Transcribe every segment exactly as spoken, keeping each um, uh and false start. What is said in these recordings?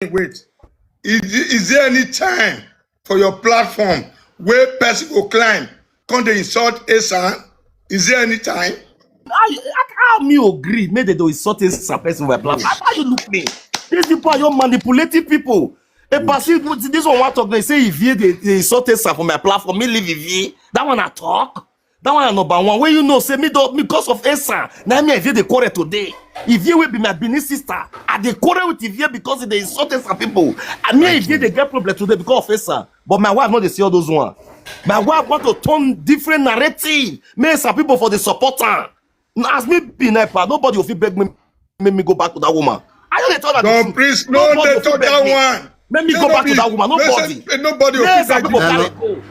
wait. Is, is there any time for your platform where person go climb, come dey insult Esan? Is there any time? How you, how me agree? Make they do insult Esan person for my platform. How you look me? These people are your manipulative people. A person, this one want to talk. They say if you they, they insult Esan for my platform, me leave Ivie. That one I talk. That one na number one. When you know, say me do because of Esan. Now me Ivie they quarrel today. Ivie will be my Benin sister. I they quarrel with Ivie because they insult Esan people. And me Ivie they get problem today because of Esan. But my wife not they see all those one. My wife want to turn different narrative. Me Esan people for the support her. As me be nepa, nobody will fit beg me, make me go back to that woman. I don't dey tell that. Don Prince, no dey talk that one. Make me go back to that woman. Nobody. Nobody will fit beg you. Hello,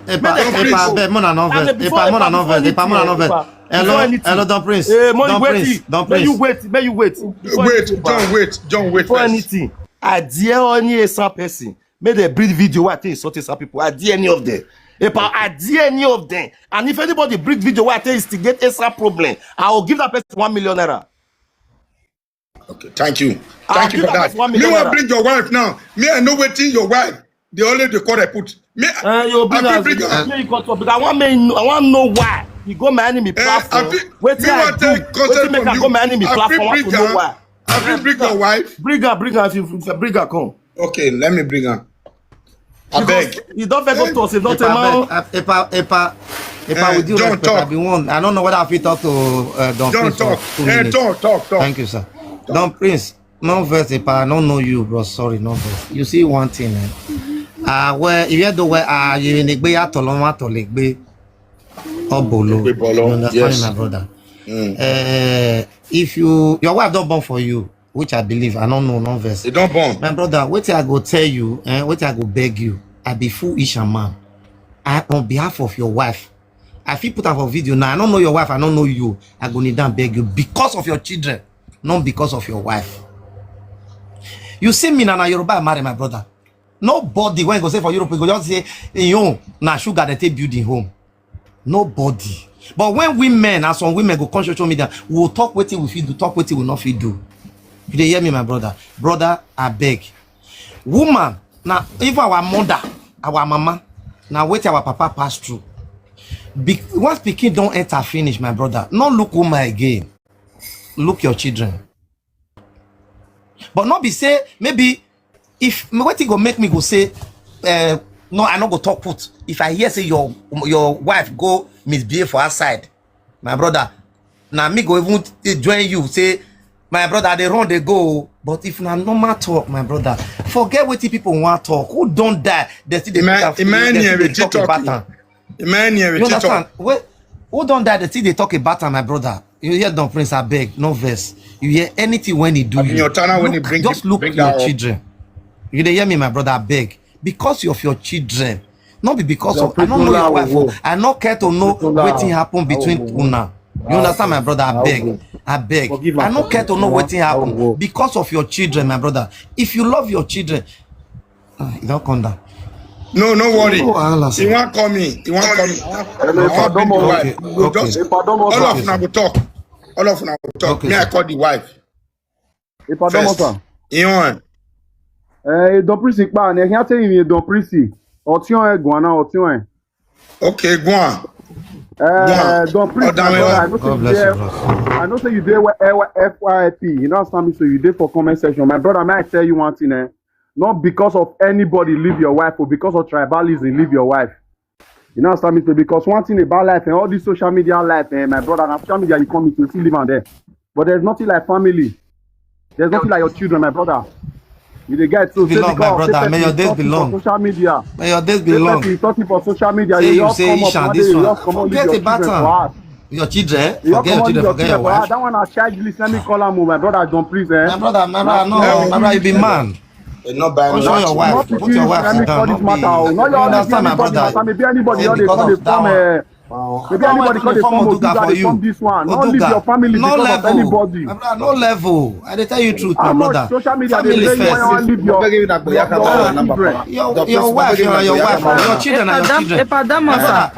Epa, Epa, abeg, mona no vex. Epa, mona no vex. Epa, mona no vex. Hello, hello, Don Prince. Don Prince, Don Prince. May you wait. May you wait. Wait, John, wait, John, wait. Before anything, I dare any Esan person. Make they bring video where I think insult Esan people. I dare any of them. Epa, I dare any of them. And if anybody bring video where I think instigate Esan problem, I will give that person one million naira. Okay, thank you. Thank you for that. Me want bring your wife now. Me, I know wetin your wife. The only the quarter put. Me, uh, you bring her. Bring her. Make you come talk. Because I want me. I want know why you go my enemy platform. Wetin I do? Wetin make I go my enemy platform? I want to know why. I fit bring your wife. Bring her. Bring her. If you bring her, come. Okay, let me bring her. I beg. You don't vex up to us. If not a man. Epa, Epa, Epa, with due respect, I be one. I don't know whether I fit talk to uh, Don Prince for two minutes. Talk, talk, talk. Thank you, sir. Don Prince, no vex, Epa. I don't know you, bro. Sorry, no vex. You see one thing, eh? Uh, well, if you do well, uh, you in the way at all, at all, obolo. You understand, my brother? Uh, if you, your wife don't born for you, which I believe, I don't know, no vex. They don't born. My brother, wait till I go tell you, eh, wait till I go beg you. I be foolish and man. I, on behalf of your wife, I feel put up a video now. I don't know your wife, I don't know you. I go kneel down beg you because of your children, not because of your wife. You see me now, Yoruba marry my brother. Nobody when go say for Europe, go just say, you know, na sugar they take building home. Nobody. But when women and some women go come social media, we will talk wetin we fit do, talk wetin we not fit do. You dey hear me, my brother? Brother, I beg. Woman, now if our mother, our mama, now wait our papa pass through. Be, once pikin don't enter finish, my brother, not look woman again. Look your children. But not be say maybe if wetin go make me go say uh, no, I no go talk put. If I hear say your your wife go misbehave for outside, my brother, now me go even join you say my brother they run they go. But if na normal talk, my brother, forget wetin people want talk. Who don't die? They still they talk about am. You understand? Who don't die? They still they talk about am, my brother. You hear Don Prince, I beg, no verse. You hear anything when he do you. Your channel when he bring just look your children. You dey hear me, my brother, I beg. Because of your children. Not be because of I don't know your wife. I not care to know wetin happen between una. You understand, my brother? I beg. I beg. I not care to know wetin happen because of your children, my brother. If you love your children, ah, you don't come down. No, no worry. He won't call me. He won't call me. All of una go talk. All of una go talk. Me, I call the wife. Epa Domosa. Iwan. Eh, Don Prissy pa, ne hia te yin Don Prissy. Otion e gwana, otion e. Okay, gwan. Eh, Don Prissy, I know say you there. I know say you there with F Y P. You know, Sammy, so you there for comment section. My brother, may I tell you one thing, eh? Not because of anybody leave your wife or because of tribalism leave your wife. You know, Sammy, so because one thing about life and all this social media life, and my brother, na social media you come into, see live on there. But there's nothing like family. There's nothing like your children, my brother. You dey get so belong, my brother. May your days be long. Social media. May your days be long. You talking for social media. Say you say Ishan this one. Forget about am. Your children, forget your children, forget your wife. That one na childless. Let me call am, my brother, don't please, eh. My brother, my brother, no, my brother, you be man. Don't show your wife. Put your wife down. You understand, my brother? Maybe anybody come dey form, eh, maybe anybody come dey form Oduga for you. This one, no leave your family because of anybody. No level. I dey tell you truth, my brother. Social media dey make you wan leave your your wife, your wife, your children are your children. My brother,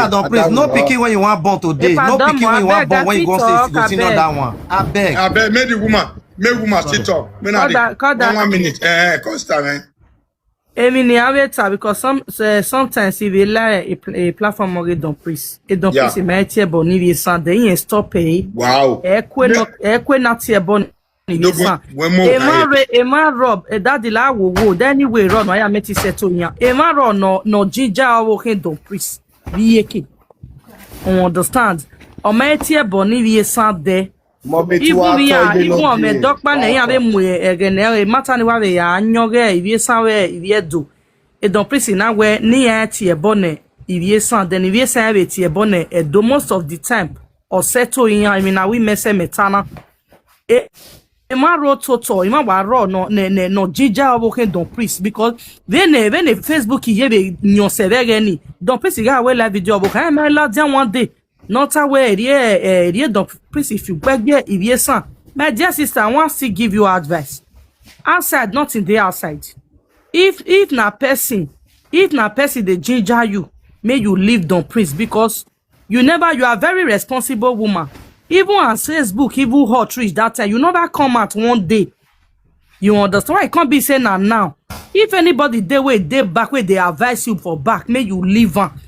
don't please. No pikin when you want born today. No pikin when you want born when you go say you go see another one. I beg. I beg, make the woman. Make woman still talk. Make na Call that- call that- one, one minute. Eh, eh, call star, man. Emi ni aweta because some uh, sometimes if you lie a, pl- a platform or a don priest, a don Yeah. priest in my tear bone if you sound then you stop eh. Wow. Ekwe not ekwe not tear bone if you No, when- sound. when more A man right. Re, a man rob a daddy la wo wo then anyway run I am to settle yan. A man run no no ginger or walking don priest. Be yeke. You understand? O my tear bone if you sound there. Even me, ah, even on me doctor na ya be mu egene e mata ni wa be ya nyoge ivie san we ivie do. E don prisi na we ni ya ti e bone ivie san then ivie san we ti e bone e do most of the time. O seto yin I mean na we mese metana. E e ma ro toto e ma wa ro no ne ne no ginger obo ken don priest because when e when e Facebook ye be nyo se be ni don priest ga we live video obo kan me la dia one day. Not aware, yeah, eh, yeah, the priest, if you beg, yeah, if yes, son. My dear sister, I want to give you advice. Outside, not in the outside. If if na person, if na person they ginger you, may you leave don priest because you never you are very responsible woman. Even as Facebook, even hot reach that time, you never come out one day. You understand why it can't be saying that now. If anybody they way they back where they advise you for back, may you leave on.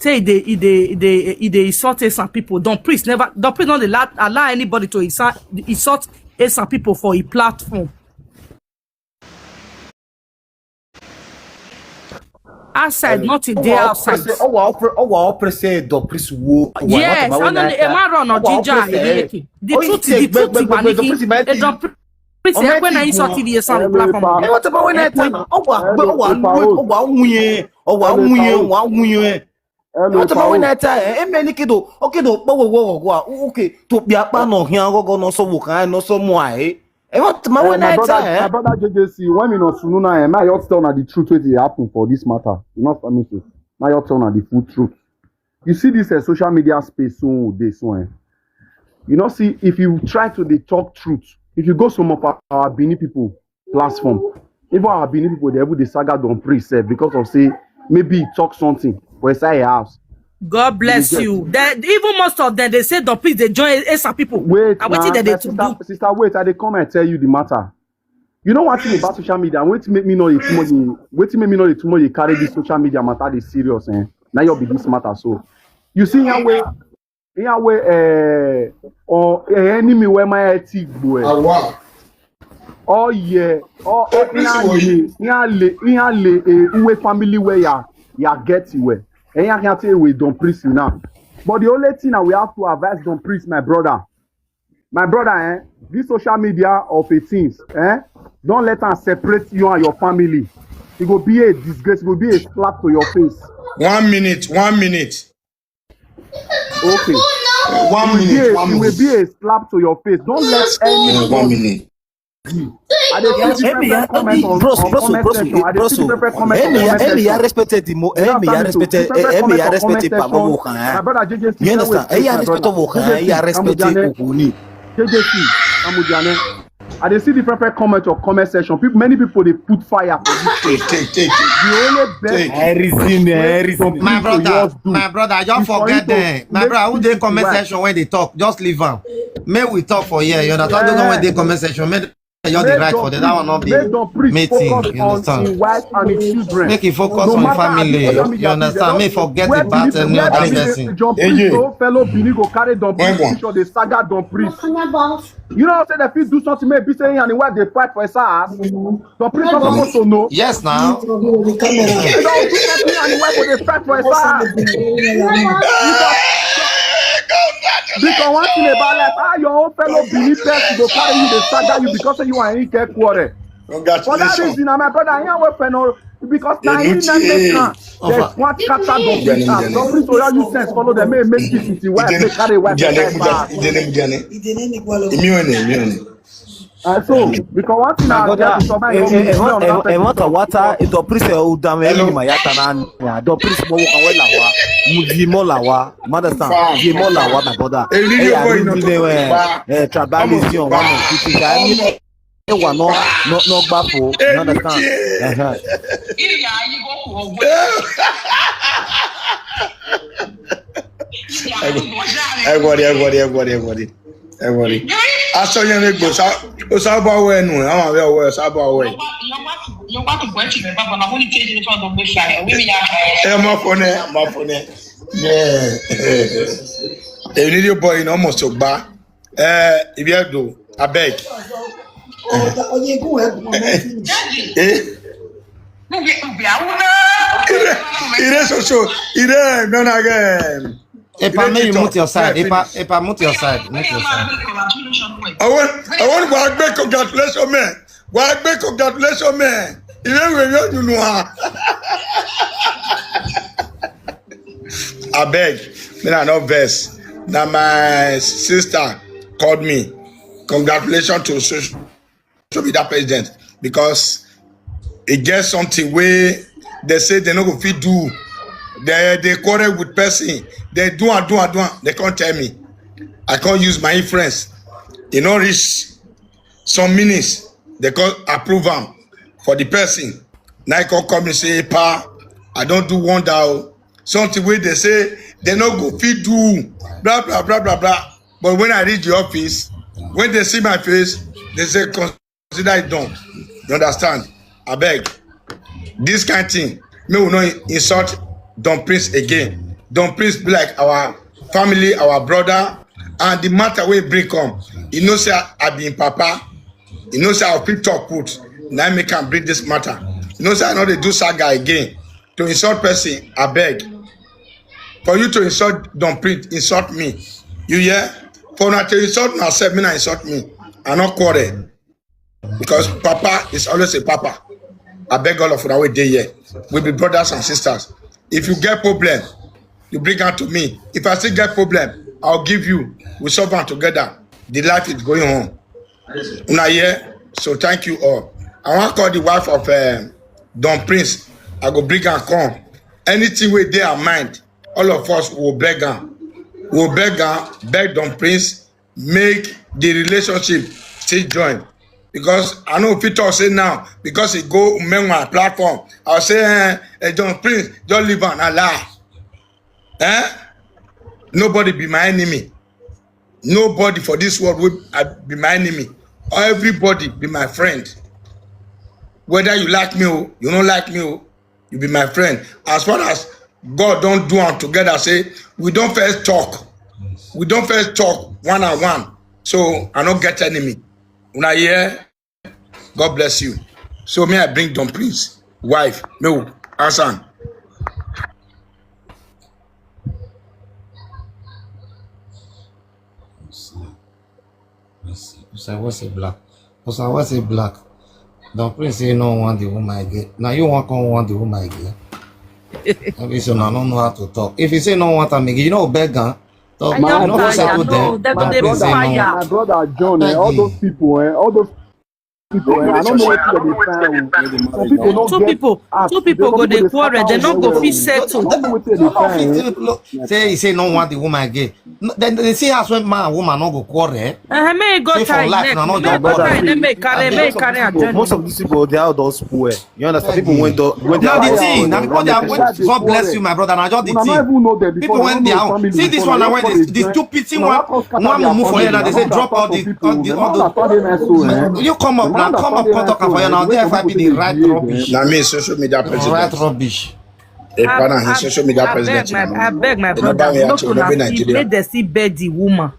Say they they they they insult some people. Don't priest never don't priest not allow, allow anybody to insult insult some people for a platform. Outside, not in the outside. Ọwa ọpere sị don priest wo. Yes, I don't know. Am I wrong or ginger? The truth is the truth is one thing. Don priest ekwe na insult the some platform. Ẹ wọ́n ti bá wọ́n náà tán. Ọwa ọwa nwunye ọwa nwunye ọwa nwunye. Ẹ wọ́n ti bá wọ́n náà tán. Ẹ mẹ́ ní kédo. Oke do kpọwọ́ wọ́ wọ́ wọ́. Oke to kpi akpa nọ hịa ọgọgọ n'ọsọ wụ ka anyị n'ọsọ mụ anyị. Ẹ wọ́n ti bá wọ́n náà tán. My brother J J C, when we no sunu na, eh, my your tell na the truth wey dey happen for this matter. You know what I mean? My your tell na the full truth. You see this uh, social media space so dey so eh. You know, see if you try to dey talk truth, if you go some of our, our Benin people platform, even our Benin people they even dey saga don priest sef because of say maybe he talk something for inside your house. God bless you. They, even most of them they say don priest they join Esa people. Wait, And wetin dem dey to sister, do? Sister, wait, I dey come and tell you the matter. You know one thing about social media, and wetin make me know dey too much, wetin make me know dey too much dey carry this social media matter dey serious, eh? Now you be this matter so. You see here where, here where, eh, or eh, enemy where my head tick boy. Awa. Oh yeah, oh Every yeah, single yeah, yeah, eh, uwe family where ya ya get it where. And ya can't say we don priest now. But the only thing that we have to advise don priest, my brother, my brother, eh, this social media of a things, eh, don't let am separate you and your family. It go be a disgrace. It go be a slap to your face. One minute, one minute. Okay. One It will be minute, a, one it will minute. be a slap to your face. Don't let Uh, one anybody. Minute. I dey see different different comment on on comment section. I dey see different comment on comment Emi ya section. Respected mo. Emi ya respected. Emi ya respected pa mo kan. My brother J J C, You understand? Emi ya respect mo kan. Emi ya respect okuni. J J C, Amujane. I dey see different different comment or comment section. People, many people dey put fire for this thing. Take, take, take. The only best Take. Everything, everything. My people brother, just do my brother, I just is for forget you to them. My make brother, who peace dey comment well. Section when they talk, just leave am. Make we talk for here. You understand? Those one wey dey comment section, make you just dey write for them. That one not be Make don priest meeting. Focus You on understand? him wife and his children. Make he focus No on matter family. social media You understand? people, Make forget where about Benin- any where other Benin- person. John Yeah, Priest yeah. Old fellow Benin go carry don When priest one? Picture dey saga don priest. You know say they fit do something maybe say and the wife dey fight for his ass. Don priest not supposed to know. Yes, now. They don do something and the wife go dey fight for his ass. Because one thing about life, how your own fellow Benin person go carry you dey saga you because say you and him get quarrel. For that Congratulations. Reason, na my brother, I hear what feno because na him na make am. There's one scatter don priest ass. Don priest oya use sense follow them. Make make this is the wife make carry wife. Mujane, Mujane, Mujane, Mujane. Imione, Imione. And so because one thing I get to survive. Ẹ wọ́n ta wá ta don priest ẹ̀ o dam ẹ̀ ní màá yàtà náà ni don priest mọ̀ wọ́n kàn wọ́n là wá mu di mọ́ là wá motherstand di mọ́ là wá my brother. Ẹ yà ní ìdílé ẹ̀ tribalism wà mọ̀ títí ká ní ẹ̀ wà náà náà gbà fò. You understand? Everybody, everybody, everybody, everybody, everybody. Aṣọ yẹn lè gbò, ó sábà wọ ẹnu ẹ̀, àwọn àwẹ̀ ọwọ́ ẹ̀ sábà wọ ẹ̀. Your wife, your wife is going to the back, and I'm only changing in front of me fly. We are. Ẹ mọ fún ẹ, mọ fún ẹ. Èyí ni yóò bọ iná mọ̀ sọ̀gbà. Ẹ ibi ẹ̀ dùn, abeg. Oye, go help my finish. Eh? Ube, ube, I will. Ire soso, ire nana again. Epa, may you mute your side. Epa, Epa, mute your side. Mute your side. I want, I want to gbé congratulation, man. Wàá gbé congratulation, man. Ire ìwé yóò nínú ha. Abeg, me na no vex. Na my sister called me. Congratulations to social social media president, because e get something wey they say they no go fit do. They they quarrel with person. They do and do and do and they can't tell me. I can't use my influence. E no reach some minutes. They can't approve am for the person. Now I come come and say, "Pa, I don't do wonder o." Something wey they say they no go fit do, blah blah blah blah blah. But when I reach the office, when they see my face, they say, "Consider it done." You understand? Abeg, this kind thing, me will not insult Don Prince again. Don Prince be like our family, our brother, and the matter wey bring come. You know say I, I be him papa. You know say I fit talk put. Now make am bring this matter. You know say I no dey do saga again. To insult person, abeg. For you to insult Don Prince, insult me. You hear? For una to insult myself, me na insult me. I no quarrel. Because papa is always a papa. I beg all of una wey dey here. We be brothers and sisters. If you get problem, you bring am to me. If I still get problem, I'll give you. We solve am together. The life is going on. Una hear? So thank you all. I wan call the wife of uh, Don Prince. I go bring am come. Anything wey dey her mind, all of us will beg am. We'll beg am, beg Don Prince, make the relationship still join. Because I know if you talk say now, because he go Umenwa platform, I'll say, eh, eh, Don Prince, just leave am, na lie. Eh? Nobody be my enemy. Nobody for this world will uh, be my enemy. Everybody be my friend. Whether you like me or you don't like me, or you be my friend. As far as God don't do am together, say we don't first talk. We don't first talk one on one. So I don't get enemy. Una hear? God bless you. So may I bring Don Prince, wife, me will ask am. Usa what's a black? Usa what's a black? Don Prince say no want the woman again. Now you want come want the woman again. Maybe so I don't know how to talk. If you say no want am again, you know beg am. Talk. I don't You know tire. Settle No, them. they go Don dey Prince say no. fire. My brother John, eh, all those people, eh, all those people, eh, I don't know what they find. Some people no Two get people, act. two people go dey quarrel. They no go fit settle. I don't know what they No, no, find. fit look, say he say no want the woman again. No, then they see as when man and woman no go quarrel. Uh, may go Say for tie life, neck. na not May just go brother. Tie neck. May carry. May carry agenda. Most of these people, they are those poor. You understand? People went to when they Now are the poor, thing, they now don't because they are get when, God bless you, my brother. Now just the Una no thing. even know them before. People when they are see this one now when they, the stupid thing one one move for here now they say drop all the all the all the you come up now, come up, come talk for here now. D F I be the right rubbish. Na me social media president. Right rubbish. A partner, his social media I beg president. my, I beg my They never brother. react Look to una Reverend see, Nigeria. make they see bed the woman.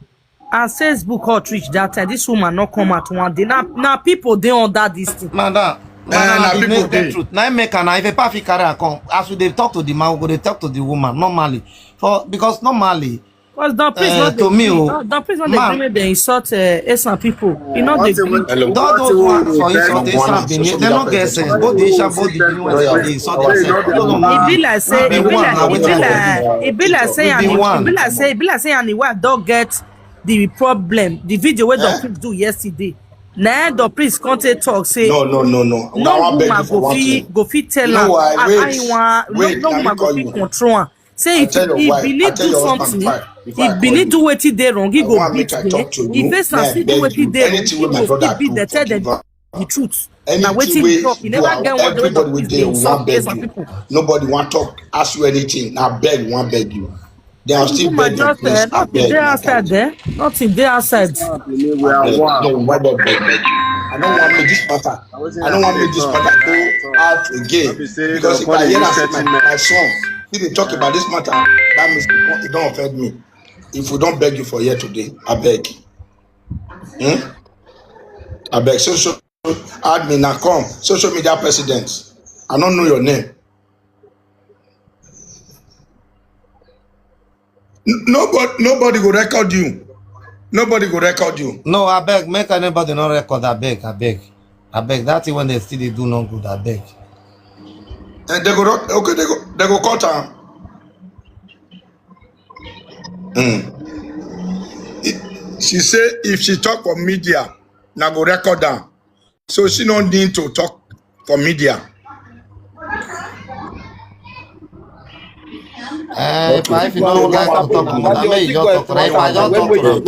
As Facebook hot reach that time, this woman not come out one day. Now, now people they under this thing. Madam, Eh, na madam, the people next day dey. Truth. Now make am, if a pa fit carry her come, as we dey talk to the man, we go dey talk to the woman normally. For because normally, Cause Don Prince Eh, not to me, oh, Don Prince not man. Dey gree they insult uh, Esan people. He not dey gree. Don those one for insult Esan Benin, they no get sense. Both the Isha, both the Benin, when they insult themselves. No, no, E be like say, e be Be one, like, na e be wetin like, e be like say, Be and e one. be like say, e be like say, and the wife don get the problem. The video wey Don Prince do yesterday. Na Don Prince come take talk say No, no, no, no. no I wan beg woman you for go one fit thing. go fit tell You know am. why? Ah, Wait, ah, you wan- no wait, no let me woman go call fit you. Control am. Say I if tell your he wife, I believe tell do your husband something, before I- before I if believe call do wetin dey wrong, he you. I go wan beat make I them. Talk to you. If Esan May I still do beg wetin you. dey wrong, he Anything wey go my fit brother beat do, them. Tell give them am. the truth. Na Anything wetin wey he talk. He you never are, get one everybody word wey of dey insult wan beg Esan you. People. Nobody wan talk, ask you anything. Na beg wan beg you. They are still Woman begging, just please. uh, nothing Abeg, dey I outside beg. There. Nothing dey outside there. Abeg, no, no, no, beg, beg. I don't want make this matter. I don't want make this matter go out again. Because if I hear am say my, my son, if they talk about this matter, that means it don't offend me. If we don't beg you for here today, I beg. Hmm? I beg. So, so, admin, now come. Social media president. I don't know your name. N- Nobody, nobody go record you. Nobody go record you. No, I beg, make anybody no record. I beg, I beg, I beg. That thing when they still dey do no good. I beg. And they go rec- okay, they go they go cut her. Mm. It- she say if she talk for media, na go record am. So she no need to talk for media. Eh, if I, if you don't like to talk, I mean, you just talk. If I just talk,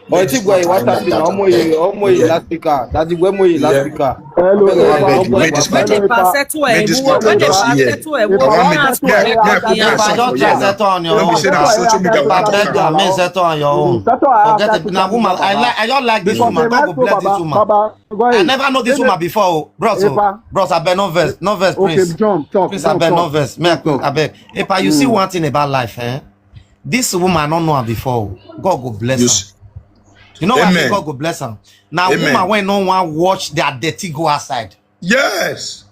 But I think why what happened, ọmọ yìí, ọmọ yìí last speaker. That is when we last speaker. Hello, Abeg, Epa. you make this matter. Epa settle ẹ Make this mú matter ọkọ just Epa here. settle ẹ I mú want ọkọ make make make I put Epa, myself just for try here. Settle on your Don't be own. say na social media Epa, water. Beg you, I mean, settle on your own. Forget it. Now, woman, I like, I don't like this woman. God go bless this woman. I never know this woman before, oh. Bros, oh. Bros, I beg no verse, no verse, Okay, please. John, talk. Please, John, I beg no talk. verse. Me, I beg. Epa, you see one thing about life, eh? This woman, I don't know her before, oh. God go bless You her. s- You know why I say Amen. God go bless her? Now, Amen. Woman, when no one watch their dirty go outside. Yes.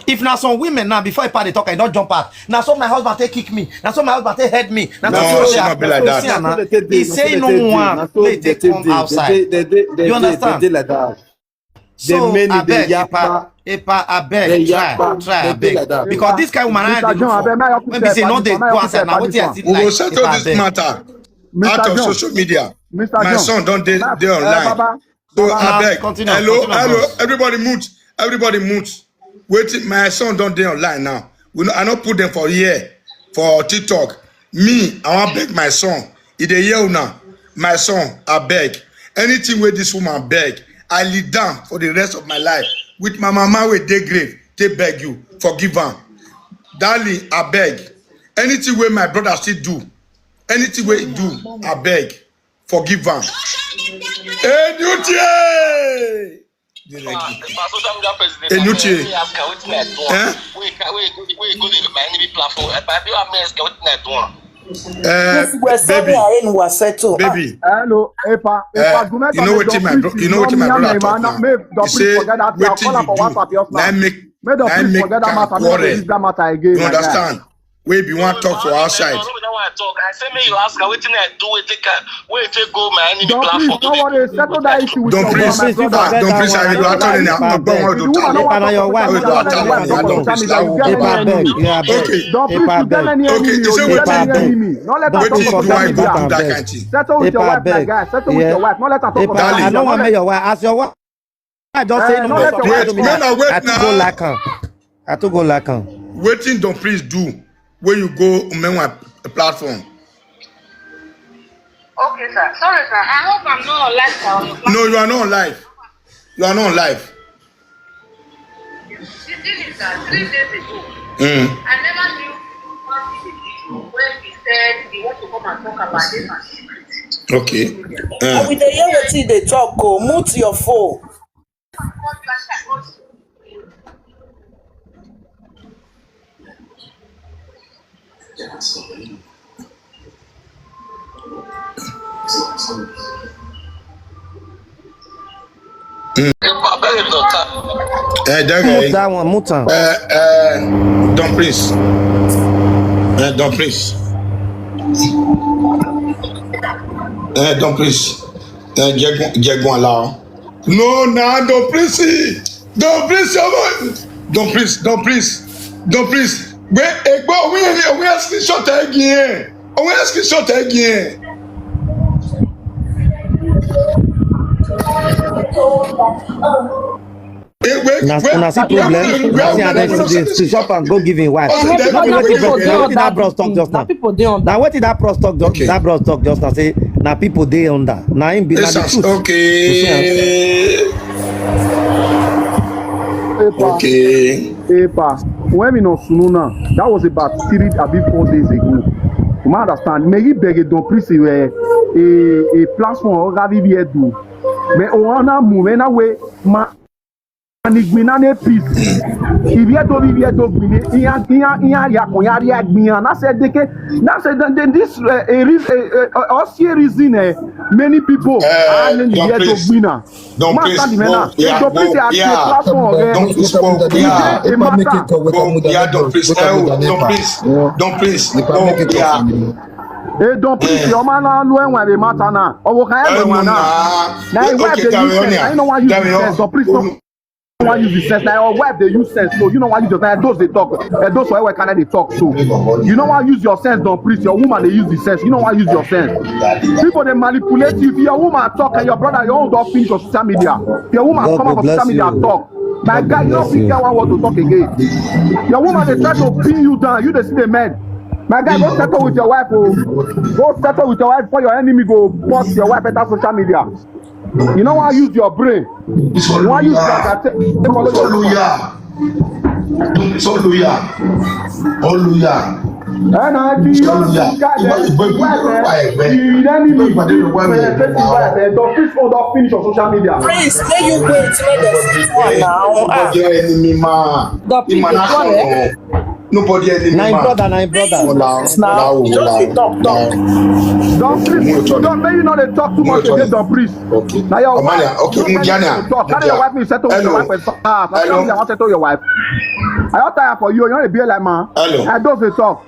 If na some women now, before Epa dey talk, I don't jump out. Now so my husband take kick me. Now so my husband take head me. Now No, so she not be like that. He say no one. They take come outside. You understand? They like that. So many, I they beg, Epa, yakpa. Epa, I beg, They try, yakpa. Try, They I do beg. Like that. Because this kind of woman I Mister dey John, look abeg, may I for. quick When be say no question? dey May I go quick outside now. What question? you We go like? Settle Epa, this abeg. Matter Mister out of John, social media. Mister My John. Son don't dey Ma- dey uh, online. Baba, So Baba. I beg. Continue, Hello, continue, hello, bros. Everybody mute. Everybody mute. Waiting, my son don't dey online now. We no, I not put them for here for TikTok. Me, I want beg my son. If they hear now, my son, I beg. Anything where this woman beg, I lead down for the rest of my life with my mama wey dey grave. They beg you, forgive her, darling. I beg. Anything where my brother still do, anything where he do, I beg, forgive her. Hey, Nutie! Enuche. Eh? Wait, wait, wait, go dey my enemy platform. If I be am, ask wetin I do am. Eh, This was something baby, I ain't was settle. Baby, Hello, Epa. eh, Epa, Gumeta, you know make wetin Don my Priest bro, you know wetin my ignore brother me, talk man. Now. Make Don He Priest say forget that thing. I'll wetin call her you for do, WhatsApp just na now. make Make Don na Priest make forget that can matter. Make we quarrel. use that matter again. You My guy. Understand? Wey be wan talk for outside. No be that one I talk. I say make you ask her wetin I do, wey take am, wey take go my enemy Don Priest, platform. No worry, settle that issue with Don your Priest, woman, my ah, brother. Don Priest, I dey do attorney now. If the woman no want Epa, na your talk wife. with you, Epa, let your wife talk for Epa, social media. You get Epa, any beg. enemy? Yeah, beg. Don Priest, Epa, you get beg. any Okay, enemy? he Oh, say you get wetin any do? enemy? No let her Wetin talk he for do? social Why he media. do that kind thing? Settle with your Epa, wife, my beg. guy. Settle with Yeah. Your wife. No let her talk for Epa, social I media. no wan make your wife ask your wife. I just say Eh, no no go let talk your for wife social Wait, media. no, no, wait I too go now. Like am. I too go like am. Wetin Don Priest do when you go Umenwa platform? Okay, sir. Sorry, sir. I hope I'm not on live, sir. On your No, you are not on live. You are not on live. The thing is that three days ago, Mm. I never knew what he did when he said he want to come and talk about this and secret. Okay. And Uh, we dey hear wetin dey talk o. Mute your phone. eh, that Mute guy. That one, mute am. Uh, uh, Don Priest. Uh, Don Priest. Uh, Don Priest. Uh, Jegun, Jegun Alao. No, na Don Priest. Don Priest, your boy. Don Priest, Don Priest, Don Priest. Wait, eh, but we, we are screenshot again. We are screenshot again. Eh, wait, Una wait, una see problem. Una see how dem dey screenshot and go give him wife. Okay, No be wait, wetin wait, bros wait, na wait. Wetin that bros talk just now. People dey on Na wetin that bros talk just Okay. That bros talk just now say na people dey under. Na him be na the Esas, truth. Okay. Epa, Okay. Epa, when we no sunu now, that was about three, abi four days ago. You understand? Me yi beg Don Prince we a a platform or gavi bi edu. Me o wana mu me na we ma ani gbin na ne peace. Ibi edo bi edo gbin ni iya iya iya ya ko ya ri agbin na se deke na se then this uh, a reason uh, uh, reason eh, many people uh, are in the edo gbin na. Don't please, don't, yeah, don't, yeah, don't please, go, yeah, don't please, go, yeah, don't please, oh, don't please, don't please, go, yeah. Hey, don't please, your man now know when they matter now. Oh, okay, everyone now. Now, why they use sense? I know why you use sense. Don't please, don't why use the sense. Now, your wife they use sense, so you know why you just those they talk. And those why can they talk so. You know why use your sense, don't please. Your woman they use the sense. You know why use your sense. People they manipulate you. If your woman talk and your brother, your own don't finish on social media. Your woman come up on social media and talk. My guy, you don't think I want to talk again. Your woman they try to pin you down. You they see the men. My guy, go settle with your wife. Oh. Go settle with your wife before your enemy go bust your wife at social media. You know why use your brain. You want use that. Oluya. Oluya. Oluya. And I be your guy. The enemy is the wife. The wife. Don't fix or don't finish on social media. Please, let you wait. Let them sit one now. Ah. Enemy man. The people. Nobody enemy. Na him brother, na him brother. Now, just dey talk, talk. Don Prince, Don, make you no dey talk too much again, Don Prince. Okay. Now your wife, okay, Mujana. Talk. Carry your wife, you settle your wife. Ah, I want to settle your wife. I don't tire for you. You know the be like man. Hello. I don't say talk.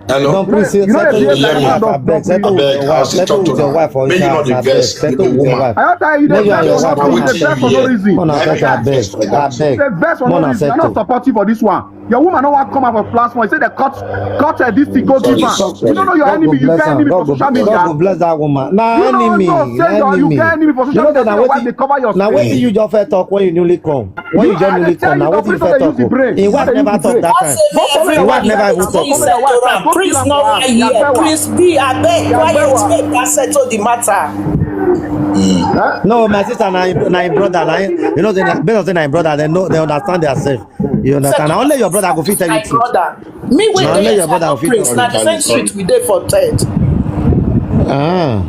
Hello. Don Prince, you know the be like man. Abeg, settle with your wife. Settle with your wife for your house. Abeg, settle with your wife. I don't tire you. Dey vex for no reason. Una settle, abeg, abeg. Dey vex for no reason. I no support you for this one. Your woman no wan come out for platform. Say they cut, cut uh, this thing go give am. You don't know your enemy. You get enemy for social media. God go bless that woman. Na enemy. You don't know say you get enemy for social media. Your wife dey cover your. Na wetin you just first talk when you newly come. When you just newly come, na wetin you first talk. Him wife never talk that time. Him wife never even talk. Please no wan hear. Please be abeg quiet make I settle the matter. No, my sister, na him, na him brother, na him, you know, they, based on say na him brother, they know, they understand themselves. You understand? Na only your brother go fit tell you truth. Me wey dey here, Prince, na the same street we dey for third. Ah.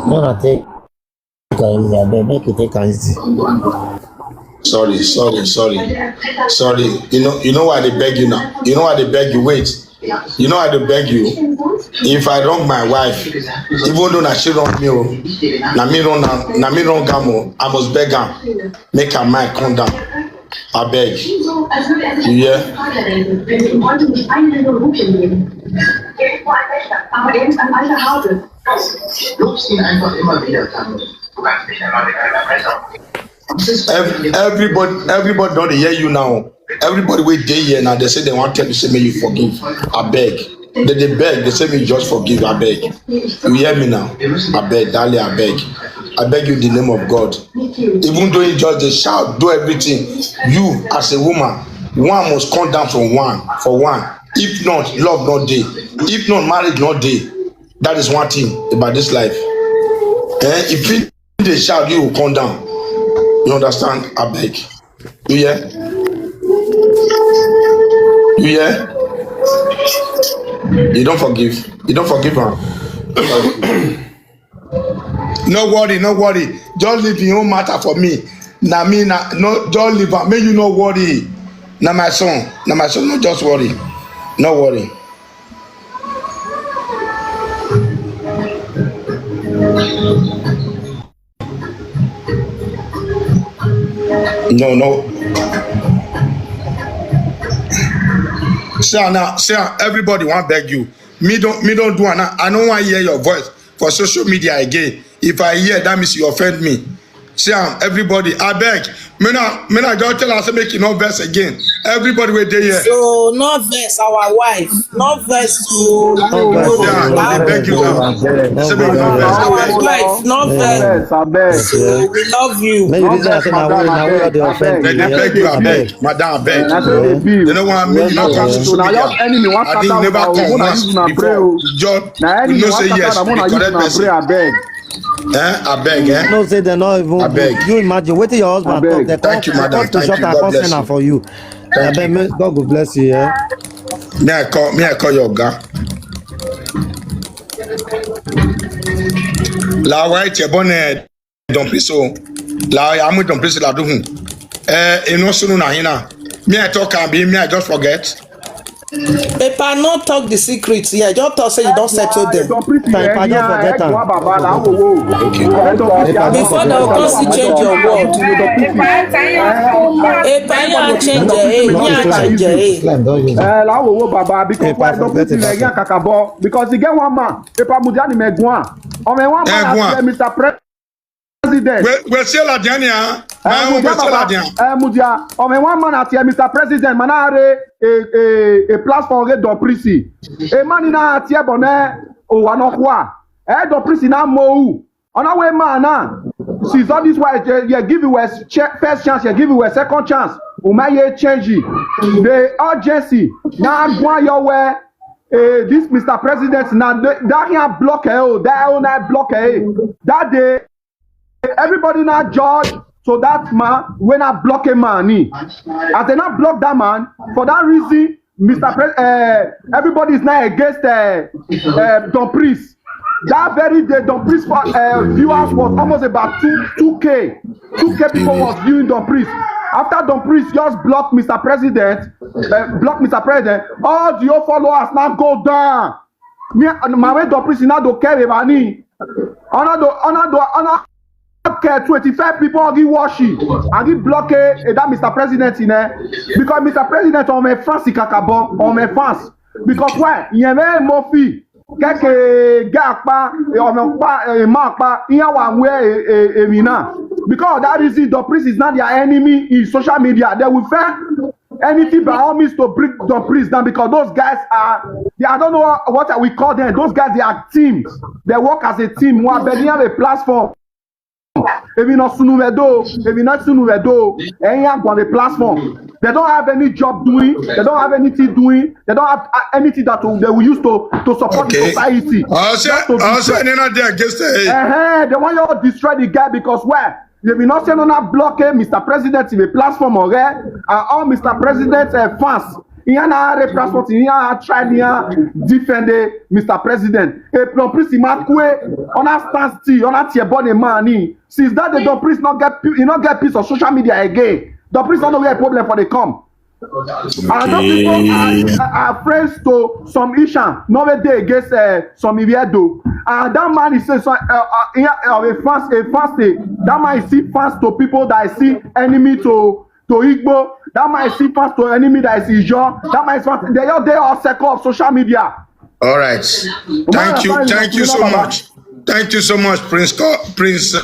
No, I take am easy, abeg, make you take am easy. Sorry, sorry, sorry, sorry. You know, you know why they beg you now. You know why they beg you. Wait. You know I dey beg you. If I wrong my wife, even though na she wrong me, oh, na me wrong am, na me wrong am, oh, I must beg am. Make her mind come down. I beg. You hear? Every, everybody, everybody don dey hear you now. Everybody wey dey here now, they say they wan tell you say make you forgive. I beg. They dey beg. They say make you just forgive. I beg. You hear me now? I beg, darling. I beg. I beg you in the name of God. Even though you just dey shout, do everything. You as a woman, one must come down from one for one. If not, love no dey. If not, marriage no dey. That is one thing about this life. Eh? If you dey shout, you go come down. You understand? I beg. You hear? You hear? You don't forgive. You don't forgive her. No worry, no worry. Just leave your own matter for me. Na me, na no. Just leave am. Make you no worry. Na my son. Na my son. No, just worry. No worry. No, no. See am now, see am, everybody wan beg you. Me don, me don do am now. I no wan hear your voice for social media again. If I hear, that means you offend me. See am, everybody, I beg. Me na, me na just tell am say make e no vex again. Everybody wey dey here. So no vex our wife, no vex o. No vex o. I dey beg you now. Say make e no vex. Our wife, no vex. Abeg. So we love you. Make you reason say na we, na we dey offend you. Dem dey beg you, abeg, madam, abeg. Dem no wan make you no come social media. I think you never come once before. Just you know say yes, you be correct person. Eh, abeg, eh? No, say dem no even. Abeg. You imagine wetin your husband talk. Dem come, thank you, madam. Thank you. God bless you. Come send am for you. Thank you. May God go bless you. Yeah. Me I call me I call your guy. La white your bonnet. Don't please so. La ya mu don't please la do. Eh, you know soon na hina. Me I talk and be me I just forget. If I not talk the secret, yeah, just talk say you don't settle them. Don't please. If I don't forget am. Before they will come see change your word. If I not change your, eh, me I change your, eh. Eh, la wo wo baba because why don't please like kakabo because he get one man. If I mujani me gwan. O me one man, Mister President. President. We we say la diania. Eh, Mudia Baba, eh, Mudia. O me one man at here, Mister President, manare a a a platform get don prisi. A man in at here bone o wa no kwa. Eh, don prisi na mo. On our way man na. She's all this way. You give you a first chance, you give you a second chance. Umaye change it. The urgency. Now go your way. Eh, this Mister President now that he block eh, oh, that one I block eh. That day everybody now judge. So that man when I block a man, he as they not block that man for that reason, Mister Pre- uh, everybody is now against uh, uh, Don Priest. That very day, Don Priest uh, viewers was almost about two two k. Two k people was viewing Don Priest. After Don Priest just block Mister President, uh, block Mister President, all the old followers now go down. Me, my way Don Priest now do carry money. Another, another, another okay, twenty-five people agi washi agi block eh, eh, that Mister President in eh because Mister President on my fans kakabo on my fans because why you may mofi keke gapa eh, on my pa eh, ma pa in our way eh, eh, eh, mina because of that reason the priest is not their enemy in social media they will fair anything by all means to bring the priest down because those guys are they, I don't know what I will call them those guys they are teams they work as a team one but they have a platform Ebi no sunu we do, ebi no sunu we do. Any one on the platform. They don't have any job doing. They don't have anything doing. They don't have uh, anything that will, they will use to to support okay. The society. I say, I say, they're not there against it. Uh-huh. They want you to destroy the guy because why? They will not say no, not block him, Mister President, in the platform, okay? And all Mister President's uh, fans. He and I transport, he and I try to defend the Mister President. A prophecy, Makwe, on our stand still, on our tear body money. Since that day, the priest not get you not get piece of social media again. The priest not know where problem for they come. And those people are, are, are friends to some Ishan, not a day against uh, some Iviedo. And that man is saying, so, uh, uh, yeah, uh, a fast, a fast day. That man is see fast to people that I see enemy to to Igbo. That man is see fast to enemy that is Ijo. That man is fast. They all they all circle of social media. All right. Thank you. Thank you so much. Thank you so much, Prince. Prince.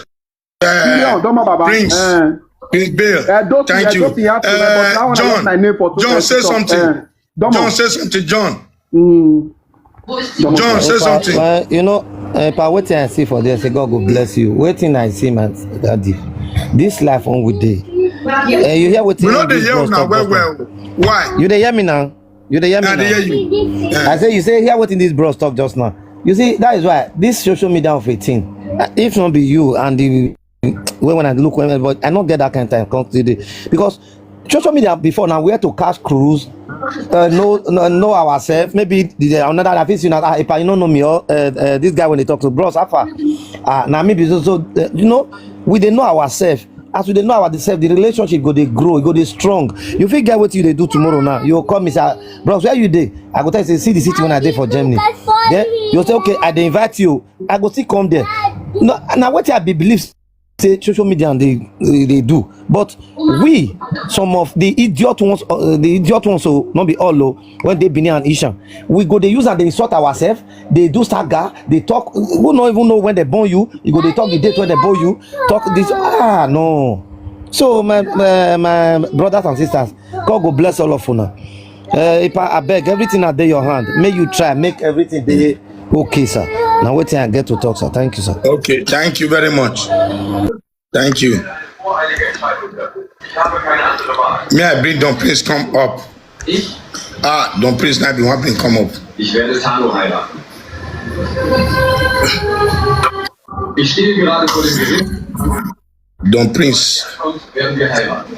Uh, Prince. Uh, Prince Bill. Uh, thank you. Uh, John. John, say something. Uh, John, say something. John. Mm. John, say something. Uh, you know, uh, pa wetin I see for there, say God go bless you. Wetin I see, my daddy. This life on we dey. Uh, you hear wetin we know the year now well well. Why? You dey hear me now? You dey hear me? I dey hear you. I say you say hear wetin this bros talk just now. You see that is why this social media of a thing. Uh, if not be you and the when when I look when but I not get that kind of time come today because social media before now we had to catch cruise, uh, know, know know ourselves. Maybe the, another I think you know ah, if I you don't know me or uh, uh, this guy when they talk to bros Alpha, uh, now maybe so, so uh, you know we dey know ourselves. As we dey know ourselves, the relationship go dey grow, e go dey strong. You fit get wetin you dey do tomorrow now. You go call me say, ah, bros, where you dey? I go tell you say, see the city when I dey for Germany. Then you say, okay, I dey invite you. I go still come there. No, now what I be believe say social media and they they do, but we some of the idiot ones, uh, the idiot ones, so not be all low when they Benin and Ishan, we go they use and they insult ourselves. They do saga, they talk. Who not even know when they born you? You go they talk the date when they born you. Talk this. Ah no. So my my, my brothers and sisters, God go bless all of you now. Uh, if I, I beg everything at your hand, may you try make everything dey okay, sir. Now waiting I get to talk, sir. Thank you, sir. Okay, thank you very much. Thank you. May I bring Don Prince come up? Ah, Don Prince now be one thing come up. Ich werde Tano heiraten. Ich stehe gerade vor dem Gericht. Don Prince. Werden wir heiraten.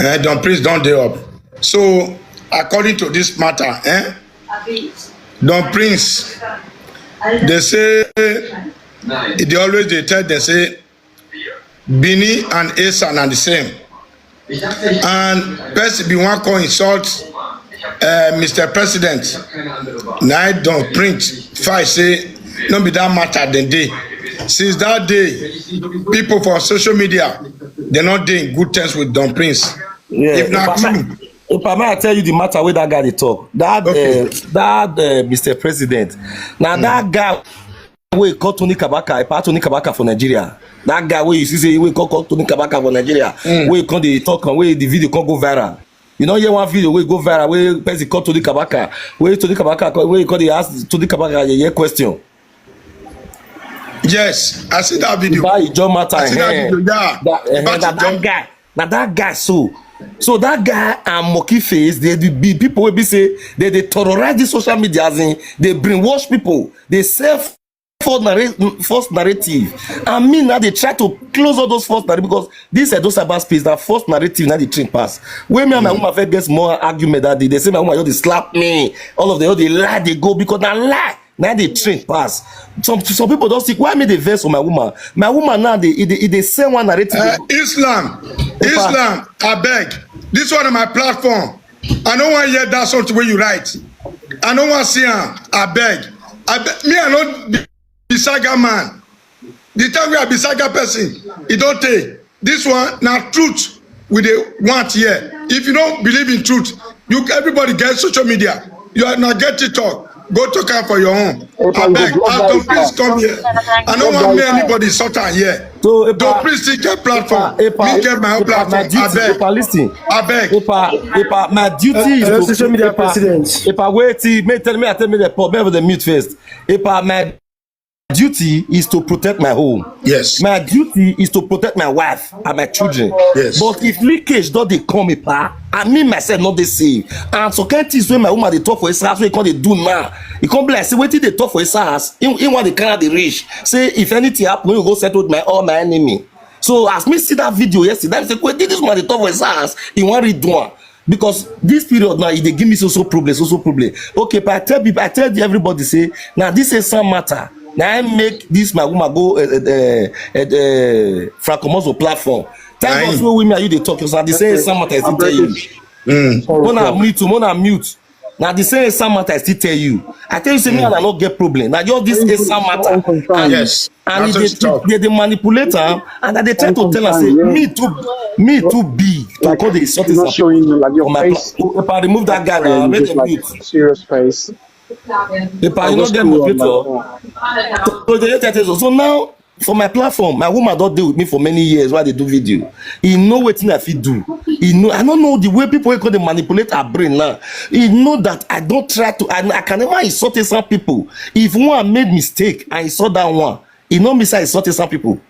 Eh, Don Prince don dey up. So, according to this matter, eh, Don Prince, they say e dey always dey tell them say Benin and Esan are the same. And person bin wan come insult uh, Mister President. Na I don print file say no be that matter dem dey. Since that day, people for social media, they no dey in good terms with Don Prince. Yeah, if na if I true, may, if I may, I tell you the matter wey that guy dey talk. That Okay. uh, that uh, Mister President, now that guy wey call Tony Kabaka, a part Tony Kabaka for Nigeria. That guy wey you see say wey call, call Tony Kabaka for Nigeria, wey come dey talk am, wey the video come go viral. You know, hear one video wey go viral, wey person call Tony Kabaka, wey Tony Kabaka, call- wey call dey ask Tony Kabaka a yeye question. Yes, I see that video. Buy Ijo matter. I see that eh. video. Yeah, that, eh, that, that guy. Now that guy so. So that guy and monkey face, they be people will be say they they terrorize the social media as in they brainwash people, they sell false, narrate, false narrative. And me now they try to close all those false narrative because this is those cyber space that false narrative now they train pass. When me and my woman first get small argument that day, they say my woman just dey slap me. All of them, all they lie, they go because that lie. Now they train pass. Some some people don't see why me they vex for my woman. My woman now they they, they send one narrative. Uh, Islam, Islam, I beg. This one on my platform. I don't want to hear that something where you write. I don't want to see her. I beg. I beg. Me, I don't be saga man. The time we are be saga person, it don't take. This one now truth we dey want here. If you don't believe in truth, you everybody get social media. You are not get TikTok. Go talk out for your own. I beg, as Don Prince come here. I don't want me anybody sort out here. So Don Prince still get platform. Me get my own platform. I beg. Listen. I beg. Epa, Epa, my duty is to social media president. Epa, wait, me tell me, I tell me the pop, me with the mute first. Epa, my duty is to protect my home. Yes. My duty is to protect my wife and my children. Yes. But if leakage don't they come apart, I mean myself not the same. And so can't is when my woman they talk for his house, we can't they do now. It can't be like say wait till they talk for his house. In, in what they can't they reach. Say if anything happen, you go settle with my all my enemy. So as me see that video yesterday, I say, wait, this man they talk for his house. He want read one. Because this period now, they give me so so problem, so so problem. Okay, but I tell people, I tell everybody say, now this is some matter. Now I make this my woman go uh, uh, uh, uh, Francomoso platform. Thank God so we me and you they talk. So they say some matter is tell you. Mm. Mona mute, Mona mute. Now the same Esam matter I still tell you. I tell you say me and I no get problem. Now just this Esam matter. And, yes. And they, they, they manipulate am and they try to tell am say me too me too big to call the insult is showing you like your face. If I remove that guy now, make them mute. Serious face. If I no get moderator. So they tell so now for my platform, my woman don't deal with me for many years while they do video. He know wetin I fit do. He know I don't know the way people wey come dey manipulate her brain now. He know that I don't try to. I, I can never insult some people. If one made mistake, I insult that one. He know me say I insult some people.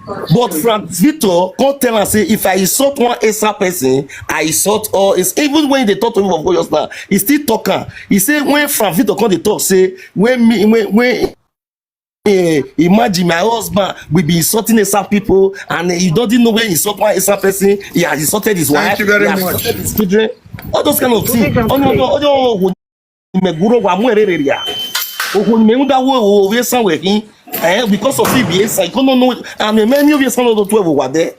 But Frank Victor come tell am say if I insult one Esa person, I insult all. It's even when they talk to me for just now, he still talk am. He say when Frank Victor come dey talk say when me when when eh, imagine my husband will be insulting Esa people and eh, he doesn't know when he insult one Esa person. He has insulted his wife. Thank you very much. He has insulted his children. All those kind of things. Oh no no oh no. Meguro wa mu erereria. Oho ni me unda wo wo we san we hin. Eh, because of it, yes, I don't know. I mean, many of you son of the twelve were there.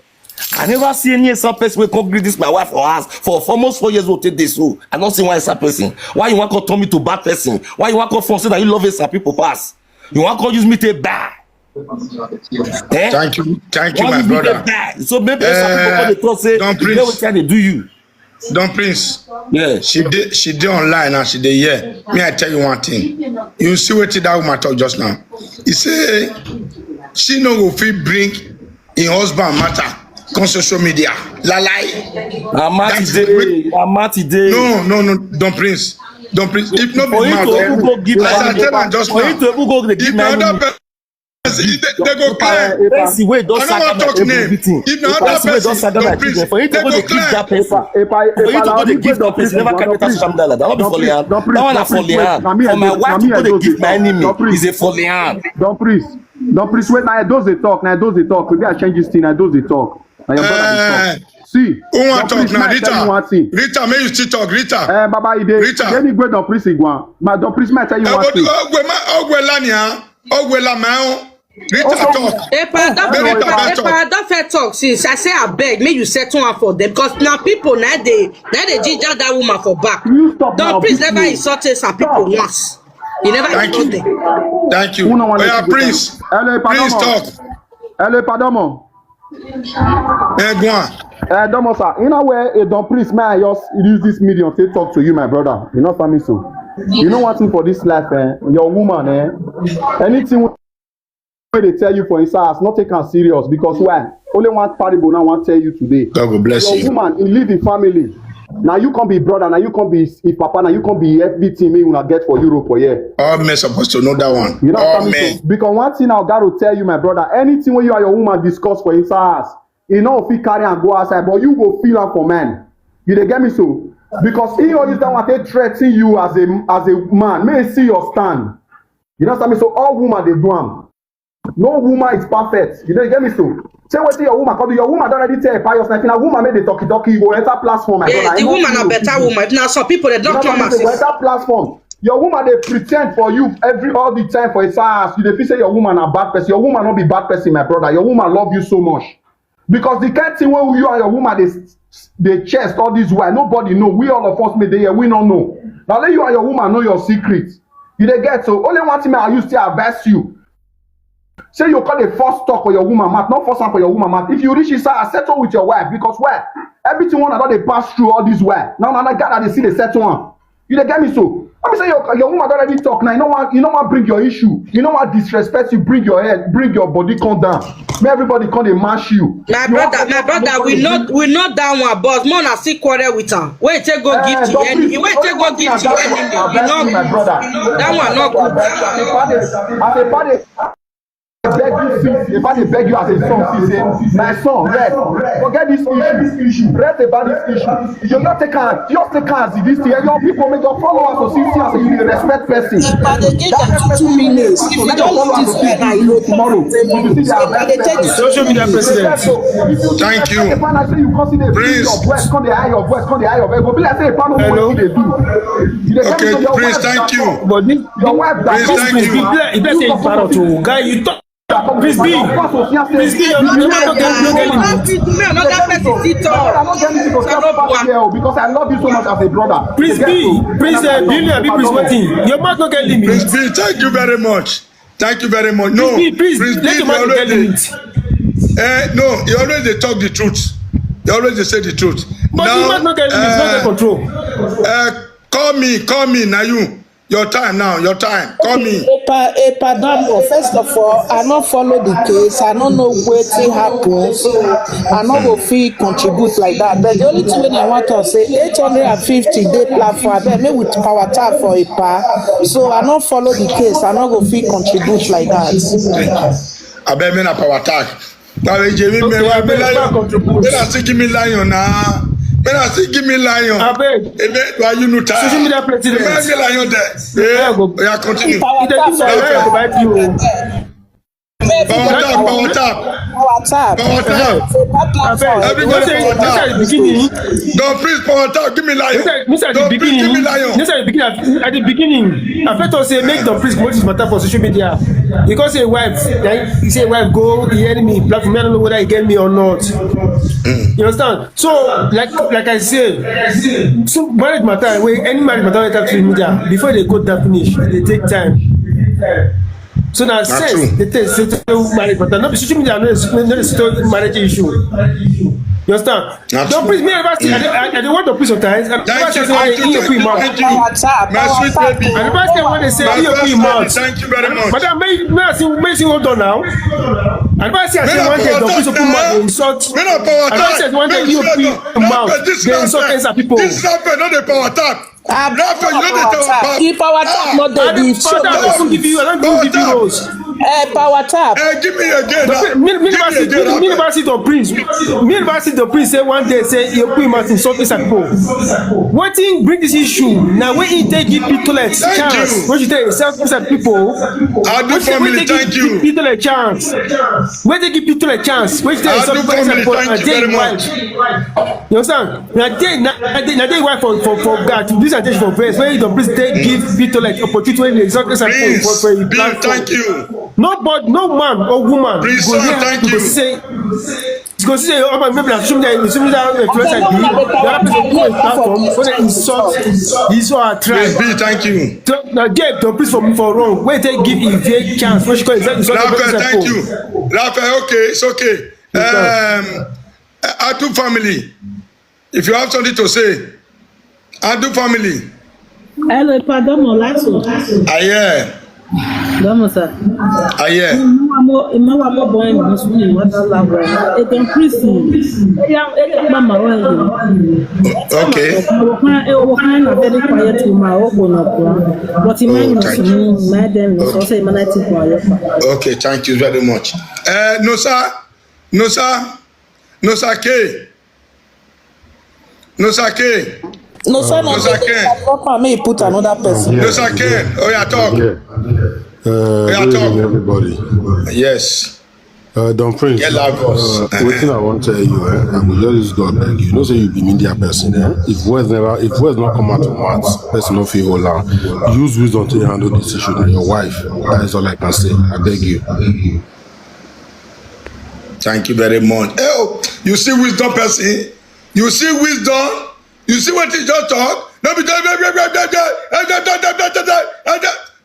I never see any Esa person will come greet this my wife for us for, for almost four years. Will take this so I don't see why Esa person. Why you want to turn me to bad person? Why you want to force that you love Esa people pass? You want to use me to bad? Eh? Thank you, thank you, my brother. So maybe Esa people come dey talk say don't preach. They do you. Don Prince. Yeah. She dey she dey online and she dey here. Me, I tell you one thing. You see wetin that woman talk just now. He say she no go fit bring im husband matter come social media. Lalai. Amati dey. Amati dey. No, no, no. Don Prince. Don Prince. If no be mouth, as I tell am just now. If na other person person, if they, they go clear. Person wey don saga my children, everything. If na other person wey don saga my children, for you to go dey give that person, for you to go dey give that person, never carry that social media like that. No be for Leanne. That one na for Leanne. For my wife to go dey give my enemy is a for Leanne. Don Prince, Don Prince, wait, na those dey talk, na those dey talk. Maybe I change this thing, na those dey talk. Na your brother dey talk. See, Who wan Don Prince, talk now? make I tell you one Rita. thing. Rita, make you still talk. Rita. Eh, Baba Ide, Rita. Let me go, Don Prince Igwan. My Don Prince, make I tell you Eh, one but thing. Ogwe ma Ogwe lani ah. Ogwe la ma o. Rita Okay. Talk. Epa, don't Let me Epa, talk. Epa, don't fair talk. Since I say I beg, make you settle one for them because now people now they now they ginger that woman for back. You stop Don now, Prince please. Never insulted some people once. He never Thank you. insulted. Thank you. Who no wan Oya, let you go Prince. Hello, Prince Padomo. Talk. Hello, Padomo. Eh, go on. Eh, Domo, sir. You know where, eh, Don Prince, may I just use this medium to talk to you, my brother. You know, family, so. You know one thing for this life, eh? Your woman, eh? Anything wey they tell you for inside house, not take am serious because why? Only one parable now I wan tell you today. God will bless Your you. Woman, you live in family. Now you can't be brother, now you can't be his papa, now you can't be everything wey una get for Europe for here. All men supposed to know that one. You know All what I mean? men. So, because one thing I gotta tell you, my brother, anything wey you and your woman discuss for inside house, you know if you carry and go outside, but you go feel am for man. You dey get me so? Because he always that one take threaten you as a as a man. May he see your stand. You know what I mean? So all woman dey do am. No woman is perfect. You dey get me so? Say wetin your woman come do. Your woman don already tell Pius na if na woman make dey talky talky, you go enter platform. My Yeah, brother. the I know woman you. a better woman. If na some people they You don't know come what I mean? So go assist. Enter platform. Your woman dey pretend for you every all the time for his house. You dey feel say your woman a bad person. Your woman no be bad person, my brother. Your woman love you so much. Because the kind thing wey you and your woman dey dey chest all this while, nobody know. We all of us may dey here, we no know. Na only you and your woman know your secret. You dey get so? Only one thing I use to advise you. Say you call a first talk for your woman mouth, not force am for your woman mouth. If you reach inside, settle with your wife because why? Everything one another dey pass through all this while. Now, now, God, I dey see the settle one. You dey get me so? Let me say your your woman don already talk now. You know what? You know what? Bring your issue. You know what? Disrespect you. Bring your head. Bring your body. Come down. May everybody come dey mash you. My You brother, want my to brother, come we dey know do- we know that one, but more na still quarrel with am. Wait, take go Eh, give to don't enemy. please, Wait, don't take go talk give like to that. enemy. Don't You talk know, my brother. That one not good. As a father, as a father, I beg you, sis. If I dey beg you as a son, sis, say, my son, rest. Forget this issue. Rest about this issue. You not take am. Just take am as this thing. Your people, make your followers to see see as you dey respect person. But they give them two minutes. If you don't leave this way now, you go Tomorrow, you see their They take Social media president. Thank you. Prince. Your voice, come the high your voice, come the high your voice. Go be like say, "Pano, Hello? What you dey do?" You dey Okay, tell me your Prince, wife thank don you. talk. But this Your wife don Prince, talk. thank Prince, you. be bless, be bless say you parrot o. Guy, you talk. Prince B, Prince B, you no no get no get limit. Me another person sit I up. don't get anything to talk about here o, because I love you so much as a brother. Prince B, Prince uh, Billy, abi Prince wetin? Your mouth no get limit. Prince B, thank you very much. Thank you very much. No, Prince B, please, Prince let B, your they mouth no always get dey, limit. eh, no, he always dey talk the truth. He always dey say the truth. But the mouth no get limit, no get eh, control. Eh, call me, call me, na you. Your time now, your time. Call me. Epa, Epa Damo, first of all, I no follow the case. I no know wetin happen, so I no go fit contribute like that. But the only thing wey I want to say, eight hundred and fifty dey platform. Abeg, make we power tap for Epa. So I no follow the case. I no go fit contribute like that. Abeg, make na power tag. Baba Ije, me, me, Okay, why abeg, me lion? back contribute. Make na still give me lion na. Make na still give me lion. Abeg. Ebe, why you no tire? Social media president. Ebe, me lion there. Yeah, Eh, go. yeah, continue. Power If they tap give for you lion, go buy P O. Power tap, power tap. Power tap. Power tap. Say that platform. Abeg, Everybody you know say, power you know say tap. the beginning, Don Prince, power tap. Give me lion. you know say, you know say the Don Prince, give me beginning, lion. you know say the beginning, at, at the beginning, I first thought say make Don Prince comot this matter for social media. Because say wife, like, he say wife go, he enemy, platform, I don't know whether he get me or not. You understand? So, like, like I say, so marriage matter, wey any marriage matter wey talk to media, before they go down finish, they take time. So now, That's sense, true. they take, they take marriage matter. No be social media, no, no, no, no marriage issue. You understand? That's Don true. Prince, me ever see, I, I, I don't want Don Prince sometimes. I Thank ever you, see thank you, when thank he you, open mouth. thank you. Power tap. My Power sweet tap. baby. I never see when they say My he open first mouth. Lady, thank you very much. Madam, may, may I see, may I see hold on now? I never see I Me say na one day power Don Prince tap open mouth, now. they insult. Me na power I never tap. see one day he This open is not mouth, fair. This is they not insult fair. Answer people. This is not fair. No dey power tap. Ah, That fair, you no dey power tell tap. power. The power tap Ah. no dey. I The don't, show I no don't dey. give you, I don't give you Power give tap. rose. Eh, power tap. Eh, give me again. Now. Give me again. University of Prince. University of Prince say one day say you put him out in something like people. Wetin bring this issue? Now when he take give people a chance, when you take self people, I do family. Thank you. People a chance. When they give people a chance, when you take self people and they much. You understand? Now they now they now they why for for for God to this attention for verse when you don't please they give people like opportunity when they exactly for for for you. Thank you. Nobody, no man or woman go here to say, go say, oh, maybe na social media, social media influencer be the other person go a platform when they insult this or a tribe. Thank you. Now get the please for me for wrong. When they give you a chance, when she call insult, insult. Raphael, thank you. Raphael, okay, it's okay. Um, Atu family, if you have something to say, Atu family. Hello, pardon, Molato. I hear. Domo, sir. I hear. Imawa mo boy mo suni wata la wa. E don prison. Ya e ya mama wa. Okay. Wo kan e wo kan na very quiet ma o ko na ko. But imagine me, my dem no so say man I think wa yo. Okay, thank you very much. Uh, no sir. No sir. No sir K. No sir K. No sir, no sir K. Make put another person. No sir K. Oh yeah, talk. Yeah. Uh, good evening, everybody. Yes. Uh, Don Prince, uh, wetin I wan tell you, eh? I go just use God beg you. You know say you be media person, eh? If words never, if words not come out of mouth, person no fit hold am. Use wisdom to handle this issue with your wife. That is all I can say. I beg you. Thank you very much. Oh, you see wisdom person? You see wisdom? You see what he just talk? No be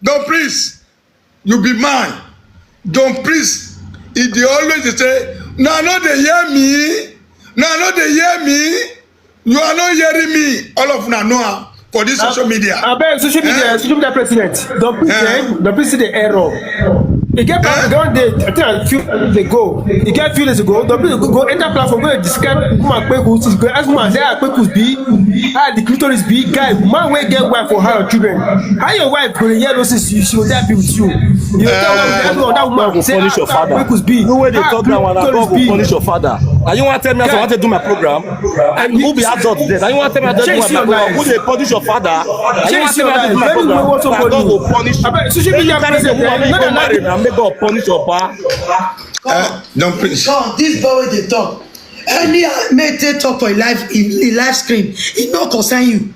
Don Prince. You be man. Don Prince, he dey always dey say, "Na no dey hear me. Na no dey hear me." You are not hearing me. All of una know am for this social media. Abeg, social media, social media president. Don Prince, Don Prince dey error. E get back, e don dey, I think a few days ago. E get few days ago, Don Prince go enter platform, go describe woman kpekus, go ask woman say her kpekus be, how the clitoris be, guy, man wey get wife for her children. How your wife go dey hear those things? She go dey happy with you. You tell her that woman say her kpekus be. You wey dey talk that one, God go punish your father. Are you wan tell me as I wan take do my program? And who be adult there? Now you want to tell me that my program? Who dey punish your father? Now you want to tell me that my program? God go punish you. Social media president. Make God punish your pa. Uh, Don Prince. God, this boy dey talk. Any make they talk for a live, a live stream, e no concern you.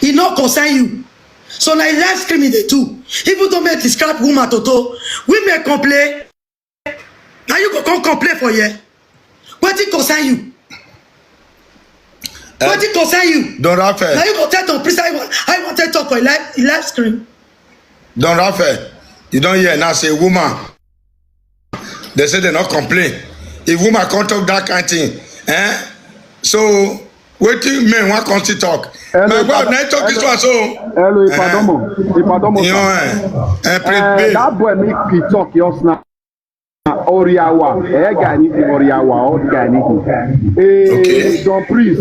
E no concern you. So na live stream e dey do. Even though make describe woman toto, women complain. Now you go come complain for here. Wetin concern you? Wetin concern you? Don Raphael. Now you go tell Don Prince how you wan, how you wan take talk for live, live stream. Don Raphael, you don hear now say woman. They say they not complain. If woman can't talk that kind thing, eh? So wetin men wan come still talk? My God, na talk this one so. Hello, Ipadomo. Ipadomo. You know, eh, eh, that boy make he talk yours now. Oriawa, eh, guy need him Oriawa, old guy need him. Eh, Don Prince,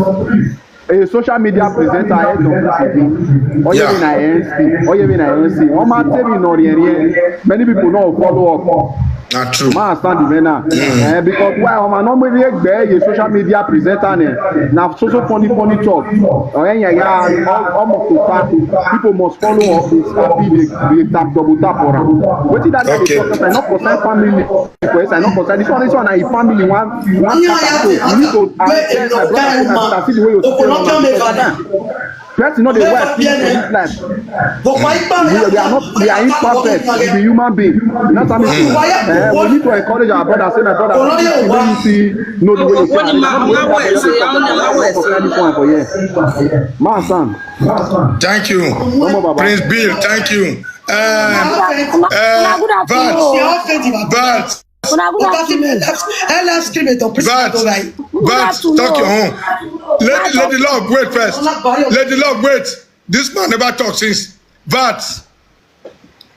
a social media presenter, eh, Don Prince. Oye mi na N C, oye mi na N C. Omo tell me no rien rien. Many people no follow up. Not true. Ma stand the man. Eh, because why omo no me a social media presenter ne? Na so so funny funny talk. Oh yeah yeah yeah. Omo to people must follow up. It's happy they, they tap double tap for am. Wetin that guy dey talk? I no concern family. Request, I no concern. This one, this one, na him family one, one scatter. So you need to understand my brother, my brother, see the way you take am. Person no dey wife for this life. We, we are not, we are imperfect. We be human being. You know what I mean? Eh, we need to encourage our brother. Say, my brother, see the way you see, know the way you see. Man, son. Thank you. Prince Bill, thank you. Uh, uh, but, but, but, but, talk your own. Lady, Lady Love, wait first. Lady Love, wait. This man never talk since. But,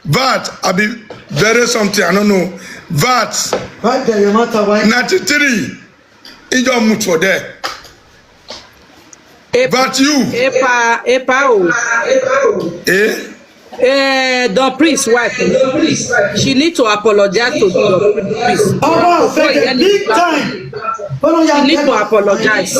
but, I be very something, I don't know. But, ninety-three, he don't move for there. But you. Epa, epa o. Eh? Eh, Don Prince wife, she need to apologize to Don Prince. Ọba Before he Ofeke, end big his platform, time. Follow she your need to apologize.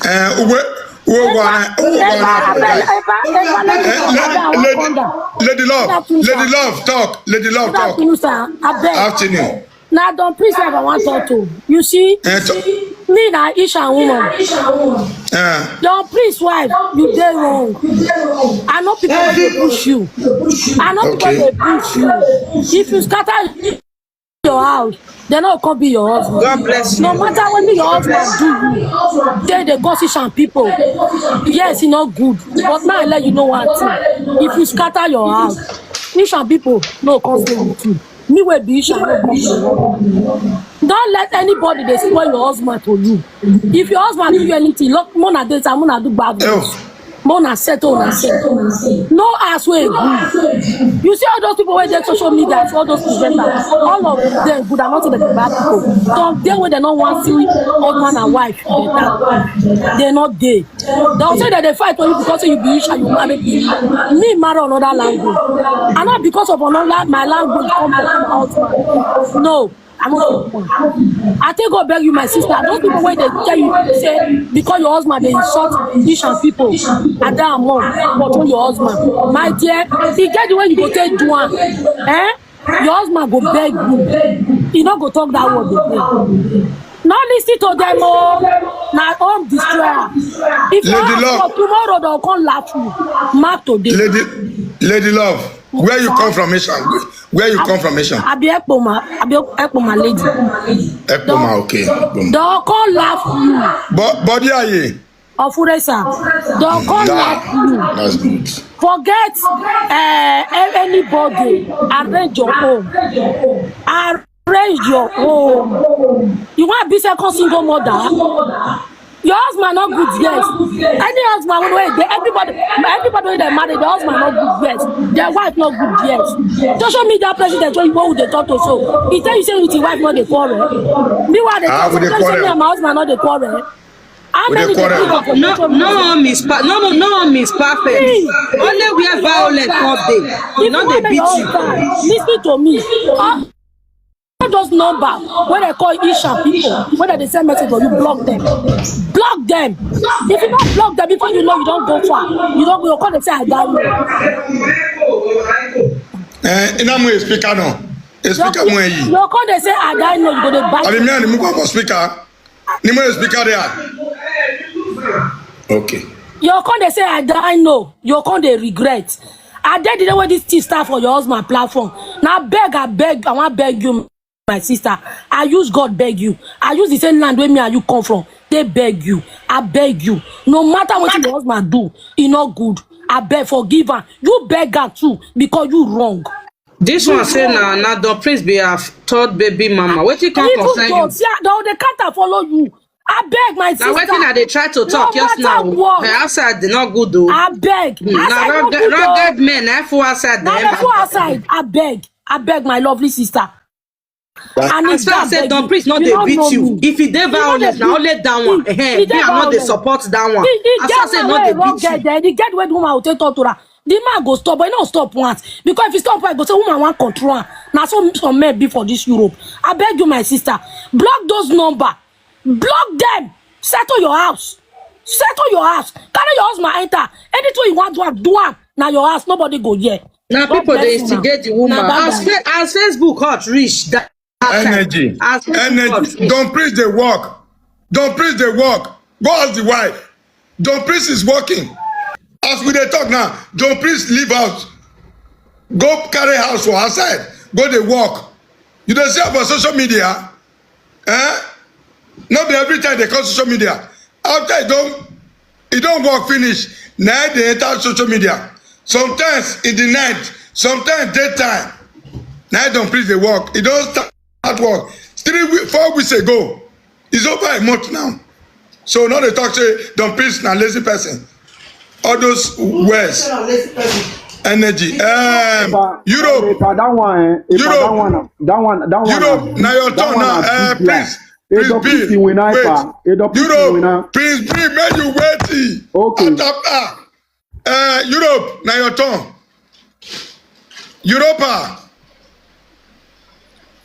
Eh, uwe uwe wana uwe wana apologize. Eba, Eba, Eba, let me Eh, talk. le- Abeg, I wan lady, come down. lady love, Good afternoon, lady sir. love, talk, lady love, Good talk. afternoon, sir. Abeg, Afternoon. na Don Prince I wan talk to. You see, Eh, to- me na Isha woman. Eh, Don Prince wife, you dey wrong. I know people wey dey push you. I know people Okay. dey push you. If you scatter your house, dem no come be your husband. God bless No you. matter wetin your husband do you, they dey cause Ishan people. Yes, e no good, but now I let you know one thing. If you scatter your house, Ishan people no come stay with you. Me wey be Ishan, no be Ishan. Don't let anybody dey spoil your husband for you. If your husband do you anything, look, mona dey, mona do bad things. Mona settle una self. No ass wey good. You see all those people wey dey social media, all those presenters, all of them good, are not the bad people. Some dey wey dem no wan see husband and wife better. Dem no dey. Dem say dem dey fight for you because you be Isha, you marry people. Me marry another language. And not because of another my language come from my husband. No. I no fit one. I take go beg you, my sister. Those people wey dey tell you say because your husband dey insult Ishan people, I dey among control your husband. My dear, e get the way you go take do am. Eh? Your husband go beg you. He no go talk that word again. No listen to them, oh. Na home destroyer. If you Lady ask Love. For tomorrow, they'll come laugh you. Mark today. Lady, lady love, where you come from, Ishan? Where you come from, Ishan? I be Ekpoma. I be Ekpoma lady. Ekpoma, okay. Ekpoma. They'll come laugh you. But body aye. Ofuresa. They'll come laugh you. That's good. Forget uh, anybody. Arrange your home. Arrange your home. You want to be second single mother? Your husband not good, yes. Any husband wey dey, everybody, everybody wey dey marry, the husband not good, yes. Their wife not good, yes. Social media president wey you dey talk to so, he tell you say with his wife not dey quarrel. Meanwhile, they Ah, talk we dey say say me quarrel. and my husband not dey quarrel. How We dey many dey quarrel. people for No, social no media? home is per, no, no, no home is perfect. See, Only where violence come dey. We if no you dey want beat your you. husband, listen to me. All, all those number wey dey call Isha people, wey dey send message for you, block them. Block them. If you don't block them, before you know, you don't go far. You don't go, you come dey say I die. Eh, ina mu speaker no. Speaker mu eyi. You come dey say I die, no, you go dey bite. Abi me and mu for speaker. Ni mu speaker there. Okay. You come dey say I die, no, you come dey regret. I dey the day wey this thing start for your husband platform. Now beg, I beg, I wan beg you, my sister. I use God beg you. I use the same land where me and you come from. They beg you. I beg you. No matter what your husband do, e not good. I beg, forgive her. You beg her too because you wrong. This one say na na Don Prince be her third baby mama. Wetin come Even concern though, you? see, they dey counter follow you. I beg, my sister. Na wetin I dey try to talk No just matter now. What. Her outside dey not good o. I beg. Mm, As na I no rugged, good o. Rugged men na full outside Na dem. The full outside. I beg. I beg, my lovely sister. And As far as say Don Prince no dey beat you, if e dey violent, na only that one. Eh, me, I no dey support that one. As far as say no dey beat you. Then he get where the woman will take talk to her. The man go stop, but he no stop once. Because if he stop, I go say woman want control her. Now so some men be for this Europe. I beg you, my sister, block those number. Block them. Settle your house. Settle your house. Carry your husband enter. Anything you want to do, do am. Now your house, nobody go here. Na God people dey bless una. Instigate the woman. Na bad As, bad. Fe- as Facebook hot reach that, that Energy. time. As Facebook hot Energy. reach. Don Prince dey work. Don Prince dey work. Go ask the wife. Don Prince is working. As we dey talk now, Don Prince leave house. Go carry house for outside. Go dey work. You dey see am for social media? Eh? No be every time they come social media. After e don e don work finish, na e dey enter social media. Sometimes in the night, sometimes daytime. Na e Don Prince dey work. E don start work three weeks, four weeks ago. It's over a month now. So now they talk say Don Prince na lazy person. All those words, energy. Um, Europe, Epa, that one, eh, Epa, Europe. That one, that one, that one. Europe, now your turn now. Uh, please, please, Edo Prince Bill, winner, wait. Epa. Edo Prince winner. Europe, please, Bill, make you wait. Okay. Atapa. Uh, Europe, now your turn. Europa.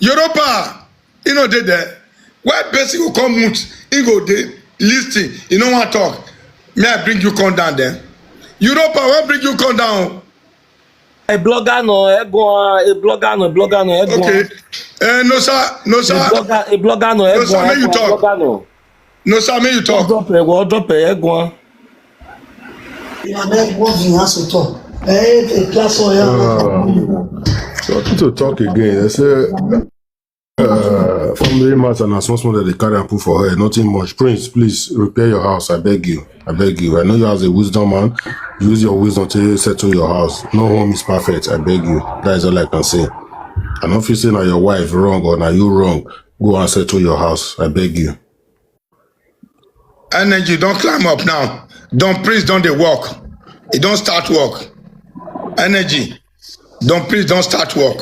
Europa. You know they there. Why person go come mute? He go dey listen. You know what talk? May I bring you come down then? Europa, why bring you come down? A blogger no, a blogger no, a blogger no, a blogger. Okay. Uh, no sir, no sir. A blogger, a blogger no, a blogger no. No sir, may you talk. No sir, may you talk. Drop a, drop a, a. Yeah, that was the answer talk. Eh, the class for you. So to talk again, I say uh, family matter na small small that they carry and put for her, nothing much. Prince, please repair your house. I beg you. I beg you. I know you as a wisdom man. Use your wisdom to settle your house. No home is perfect. I beg you. That is all I can say. I don't feel say na your wife wrong or na you wrong. Go and settle your house. I beg you. Energy don't climb up now. Don't please don't they work. It don't start work. Energy. Don't please don't start work.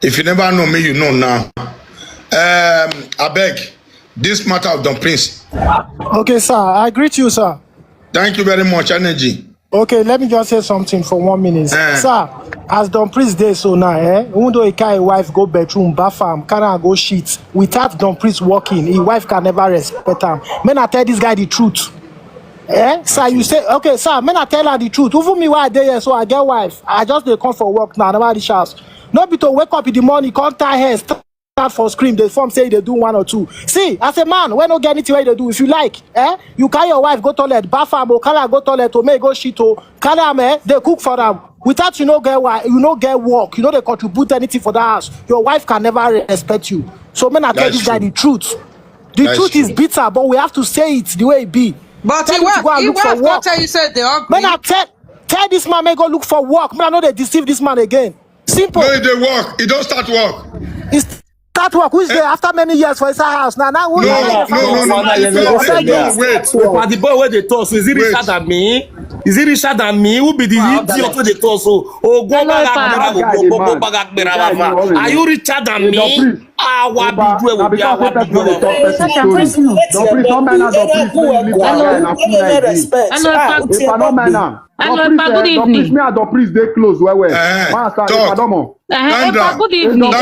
If you never know me, you know now. Um, I beg. This matter of Don Prince. Okay, sir. I greet you, sir. Thank you very much, Energy. Okay, let me just say something for one minute. Eh. Sir, as Don Prince dey so now, eh, even though he carry wife go bedroom, bath am, carry am go shit, without Don Prince working, his wife can never respect am. May I tell this guy the truth. Eh? Sir, you say, okay, sir, may I tell her the truth. Even me, why I dey here, so I get wife. I just dey come for work now, I never reach house. No be to wake up in the morning, come tie hair, stand for screen, they form say they do one or two. See, as a man, when no get anything wey they do, if you like, eh, you carry your wife go toilet, bath am, or carry her go toilet, or make go shit, or carry am, eh, they cook for am. Without you no get wife, you no get work, you no dey contribute anything for that house. Your wife can never respect you. So may I tell this guy the truth. The truth is bitter, but we have to say it the way it be. But he work, he work, go tell you say they all. May I tell tell this man may go look for work. May I no dey deceive this man again. Simple. No, he dey work. He don start work. He start work. Which day after many years for inside house now? Now who? No, no, no, no, no. Wait. But the boy wey dey talk so, is he richer than me? Is he richer than me? Who be the idiot wey dey talk so? Ogbonbaga gbera, ogbonbaga gbera. Are you richer than me? Awa be do we, awa be do we. Don Prince, don't mind am, Don Prince, make you leave am, na fool like this. Hello, Epa, good evening. Hello, Epa, good evening. Don Prince, me and Don Prince dey close well well. Master, Epa, come on. Epa, good evening.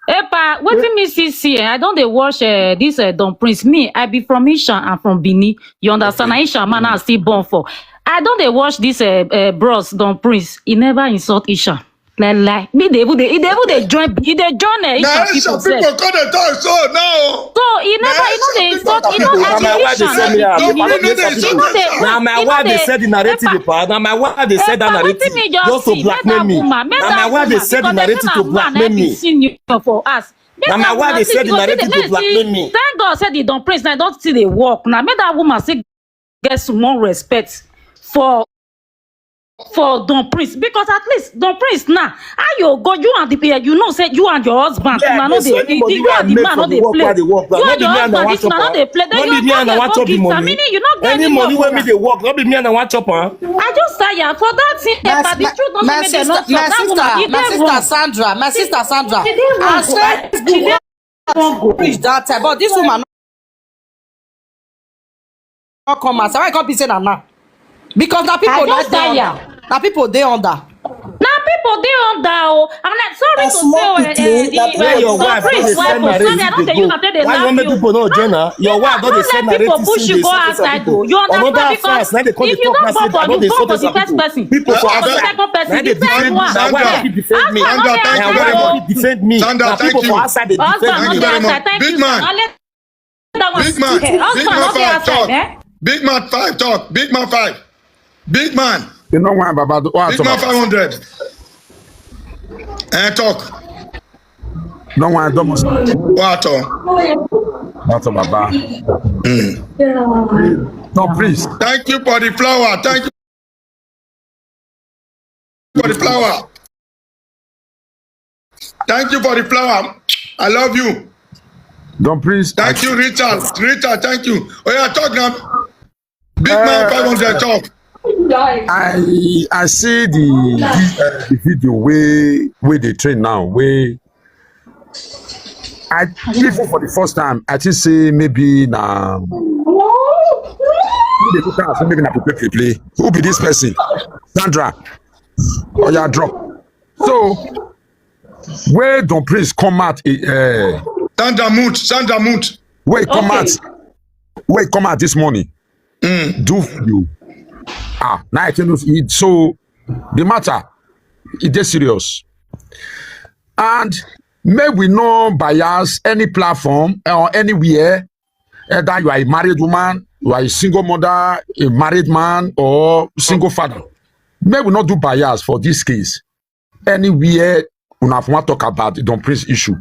Epa, wetin me see see, eh, I don dey watch, eh, this, eh, Don Prince. Me, I be from Ishan and from Benin. You understand? Na Ishan man I still born for. I don dey watch this, eh, eh, bros Don Prince. He never insult Ishan. Lie, lie. Me dey even dey, e dey even dey join, e dey join, eh, Isha people sef. People come dey talk so now. So e never, e no dey insult, e no, as a Isha, no be, e no dey, e no dey. Na my wife dey sell the narrative, Epa. Na my wife dey sell that narrative just to blackmail me. Na my wife dey sell the narrative to blackmail me. Na my wife dey sell the narrative to blackmail me. Thank God say the Don Prince now don still dey work. Na make that woman still get small respect for for Don Prince, because at least Don Prince now, how you go, you and the, eh, you know say you and your husband, una no dey, you and the man no dey play. You and your husband, this una no dey play. Then you come here go give am, meaning you no get any money wey me dey work. No be me and I wan chop am. I just tire for that thing. But the truth no make dem not talk. That woman, e dey wrong. My sister Sandra, my sister Sandra, as Facebook wan go reach that time, but this woman no come outside. Why e come be say na now? Because na people na dey under. Na people dey under. Na people dey under o. I'm like, sorry to say o, eh, eh, the, where your wife don dey send narrative dey go? Why you wan make people no join her? Your wife don dey send narrative since dey insult people. Another fans na dey come dey talk na say I no dey insult person. People for outside na dey defend me. Na wife fit defend me. Na wife fit defend me. Na people for outside dey defend me. Big man. Big man, big man five talk. Big man five talk. Big man five. Big man. You know why, Baba? Big man five hundred. Eh, talk. No one, don't must. What? Not Baba. No, please. Thank you for the flower. Thank you for the flower. Thank you for the flower. I love you. Don Prince. Thank you, Richard. Richard, thank you. Oh yeah, talk now. Big man, five hundred, talk. I I see the vi- uh, the video wey wey dey trend now, wey I even for the first time I think say maybe na, maybe na people play play. Who be this person? Sandra. Oh yeah, drop. So where Don Prince come out? Uh, Sandra Mut, Sandra Mut. Where he come out? Where he come out this morning? Mm. Do you? Ah, now I tell you. So the matter, it is serious, and may we no bias any platform or anywhere. Either you are a married woman, you are a single mother, a married man, or single father. May we not do bias for this case. Anywhere una wan talk about the Don Prince issue.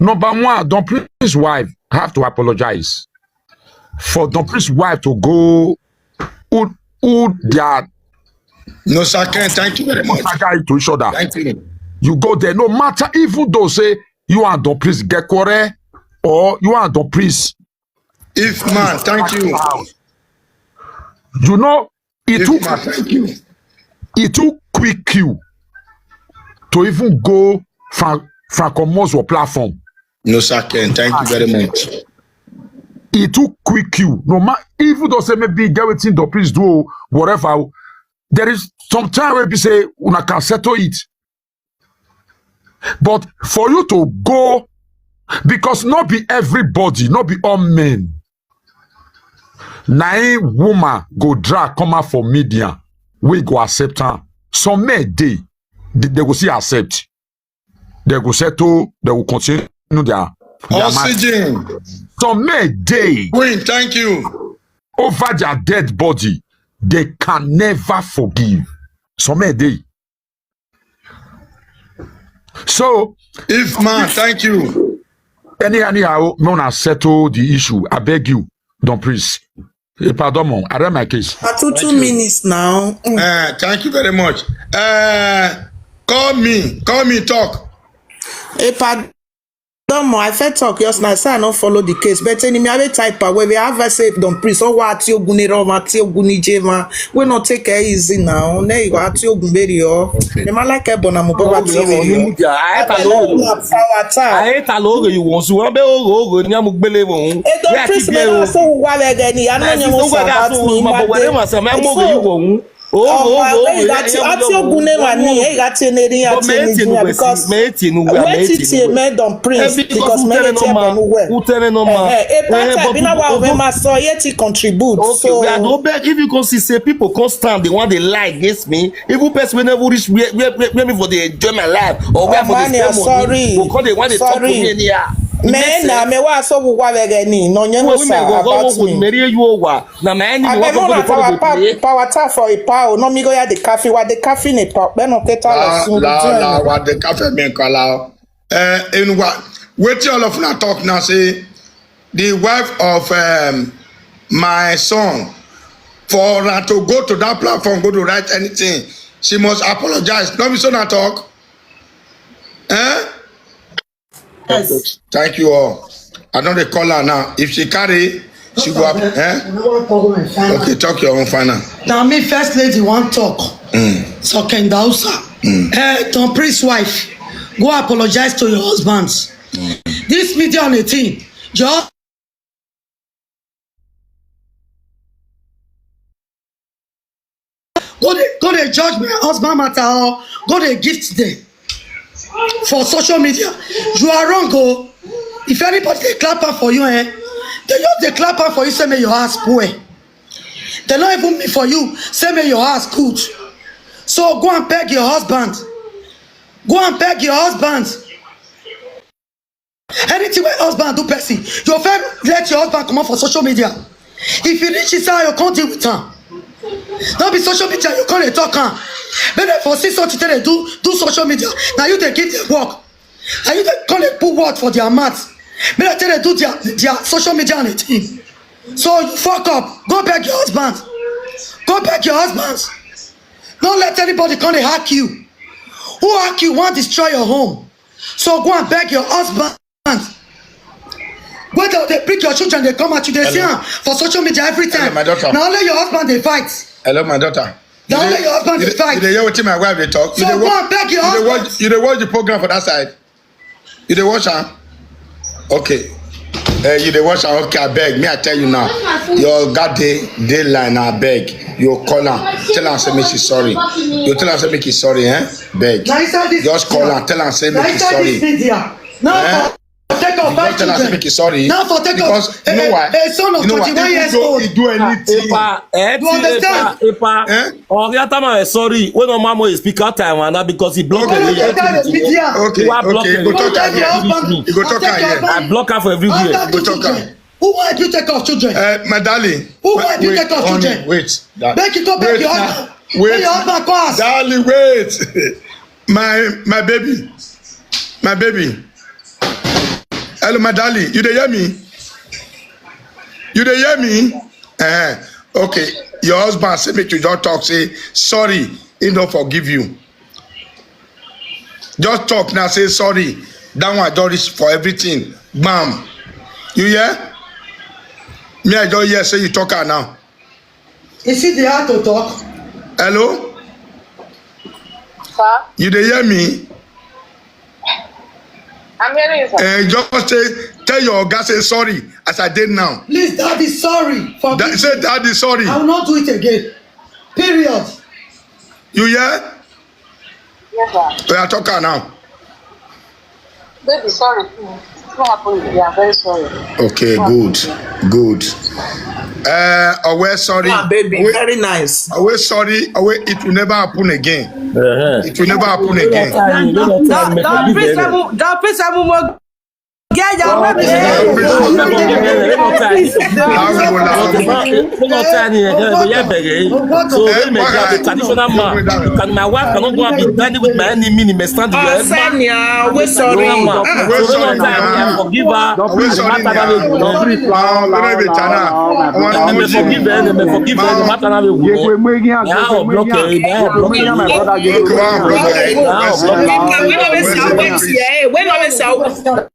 Number one, Don Prince wife have to apologize for Don Prince wife to go who who their No, sir, Ken, thank you very much. Saga to each other. Thank you. You go there, no matter, even though say you and Don Prince get quarrel, or you and Don Prince If man, thank you. You know, it If took man, thank you. It took quick you to even go from from comot your platform. No, sir, Ken. Thank you very much. It took quick you. No matter, even though say maybe get wetin Don Prince do, whatever. There is some time where we say una can settle it. But for you to go, because not be everybody, not be all men. Na im woman go drag come out for media, we go accept am. Some men dey, they, they go still accept. They go settle, they will continue their, their marriage. Oxygen. Some men dey Queen, thank you. Over their dead body, they can never forgive. Some men dey. So if man, thank you. Any anyhow, no na settle the issue. I beg you, Don Prince. Eh, pardon, mo, I read my case. Atu two minutes now. Mm. Uh, thank you very much. Uh, call me, call me, talk. Eh, pardon, mo, I fit talk. Yes, now say I no follow the case, but any me I type away. We have I say Don Prince. Oh, what you guni ro, what you guni jema. We not take it easy now. Ne you what you guni ro. Okay. Ema like e bona mo baba ti ri yo. Ayeta lo. Ayeta lo ge you won su. Won be o go go ni amugbele won. E Don Prince be na so wa le ge ni. Ano nyen mo sa about me. Ma bo were ma sa ma mo ge you won. Oh, oh, oh, oh, ati ogun ne ma ni e ga ti ne ri ati ne because me ti nu we me ti ti me Don Prince because me ti e benu we. Utere no ma. Eh, e pa ta bi na wa we ma so ye ti contribute. Okay, so we are go beg if you come see say people come stand, they want they lie against me. Even person wey never reach where, where, where, where me for dey enjoy my life or where for dey spend money, go come dey want dey talk to me anyhow. Me na me wa so wu wa wege ni no nye no sa about me. Me ri you wa na my enemy wa go dey follow dey play. Power ta for a power. No me go ya the coffee wa the coffee ne pop. Be no ke ta lo sun. La la wa the coffee me call out. Eh, in what? Wetin all of una talk now say the wife of um, my son for her to go to that platform go to write anything, she must apologize. No be so na talk. Eh? Yes. Thank you all. I don dey call her now. If she carry, she go up. Eh? Okay, talk your own final. Now me first lady wan talk. Mm. So Kendausa. Mm. Eh, Tom Priest wife, go apologize to your husband. Mm. This media on a thing. Just go dey go dey judge my husband matter or go dey gift them for social media. You are wrong o. If anybody dey clap am for you, eh, they just dey clap am for you say make your house poor. They no even mean for you say make your house good. So go and beg your husband. Go and beg your husband. Anything wey husband do person, you fit let your husband comot for social media. If you reach inside, you come deal with am. No be social media you come dey talk am. Make dem for see something take dey do do social media. Na you dey give them work. Na you dey come dey put word for their mouth. Make dem take dey do their their social media and a thing. So you fuck up. Go beg your husband. Go beg your husband. No let anybody come dey hack you. Who hack you wan destroy your home. So go and beg your husband. Whether they pick your children, they come at you, they see am for social media every time. Hello, my daughter. Now only your husband they fight. Hello, my daughter. Now only your husband they fight. You dey hear wetin my wife dey talk? So go and beg your husband. You dey watch the program for that side. You dey watch am? Okay. Eh, you dey watch am? Okay, I beg. Me, I tell you now. Your God dey dey line, I beg. You call am, tell am say make she sorry. You tell am say make she sorry, eh? Beg. Just call am, tell am say make she sorry. Now for take off five children. Tell am say make she sorry. Now for take off a son of twenty-one years old. He do anything. Epa, eh, you understand? Epa, eh? Or the other man, sorry. When no mama is speak out time and that because he block the media. Okay, okay. Go talk again. You go talk again. I block her for everywhere. Go talk again. Who help you take off children? Uh, my darling. Who help you take off children? Wait. Make you go back your husband. Wait. Your husband cause. Darling, wait. My my baby. My baby. Hello, my darling. You dey hear me? You dey hear me? Eh. Okay. Your husband say make you just talk. Say sorry. He don't forgive you. Just talk now, say sorry. That one I don reach for everything. Bam. You hear? Me, I don hear say you talk am now. You see the how to talk? Hello? Sir? You dey hear me? I'm hearing you, sir. Eh, just say, tell your oga say sorry as I dey now. Please, daddy, sorry. For Da- say daddy sorry. I will not do it again. Period. You hear? Yes, sir. Oya, talk am now. Baby, sorry. It's not happening. Yeah, I'm very sorry. Okay, good, good. Uh, Owe, sorry. Ah, baby, Owe, very nice. Owe, sorry. Owe, it will never happen again. Uh-huh. It will never happen again. Time, you know time, make Don't you preach give them. Samu, don't preach Samu mo. Get your baby. No time, no time. So when me get the traditional man, you can, my wife cannot go and be dining with my enemy in the stand. Sanya, we sorry. So no time, I forgive her. No matter how we go. Don't be loud, loud, loud, loud, my brother. Forgive her, forgive her, no matter how we go. Now block her, now block her. When always I wait here, when always I wait here,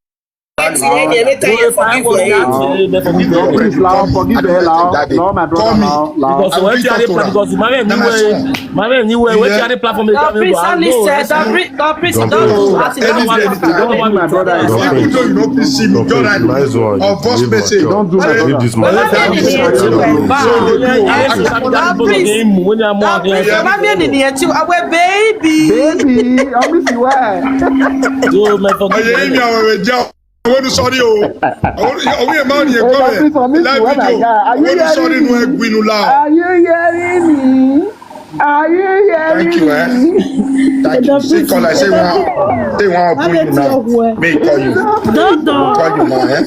every time you forgive her. Please, loud, forgive her, loud, loud, my brother, loud, loud. Because when you are the because my man anyway, my man anyway, when you are the platform, you Don't come preach go. Samu, sir. Don't preach, don't preach, don't preach. Don't do anything. Don't do my brother. Even though you don't please see me, just write me or voice message. Don't do my brother. Leave this man. Don't preach. Don't preach. Don't preach. Don't preach. Don't preach. Don't preach. Baby, I miss you. Why? Oye, èmi àwọn ẹ̀rọ ẹ̀jẹ̀ àwọn ọdún sọ́rí o. Àwọn yẹn máa ń yẹ kọ́ rẹ̀ live video. Àwọn ọdún sọ́rí inú ẹgbẹ́ inú la. Are you hearing me? Are you hearing Thank you, eh? Thank you. See, call I say one. Say one open you now. Me call you. Call you now, eh?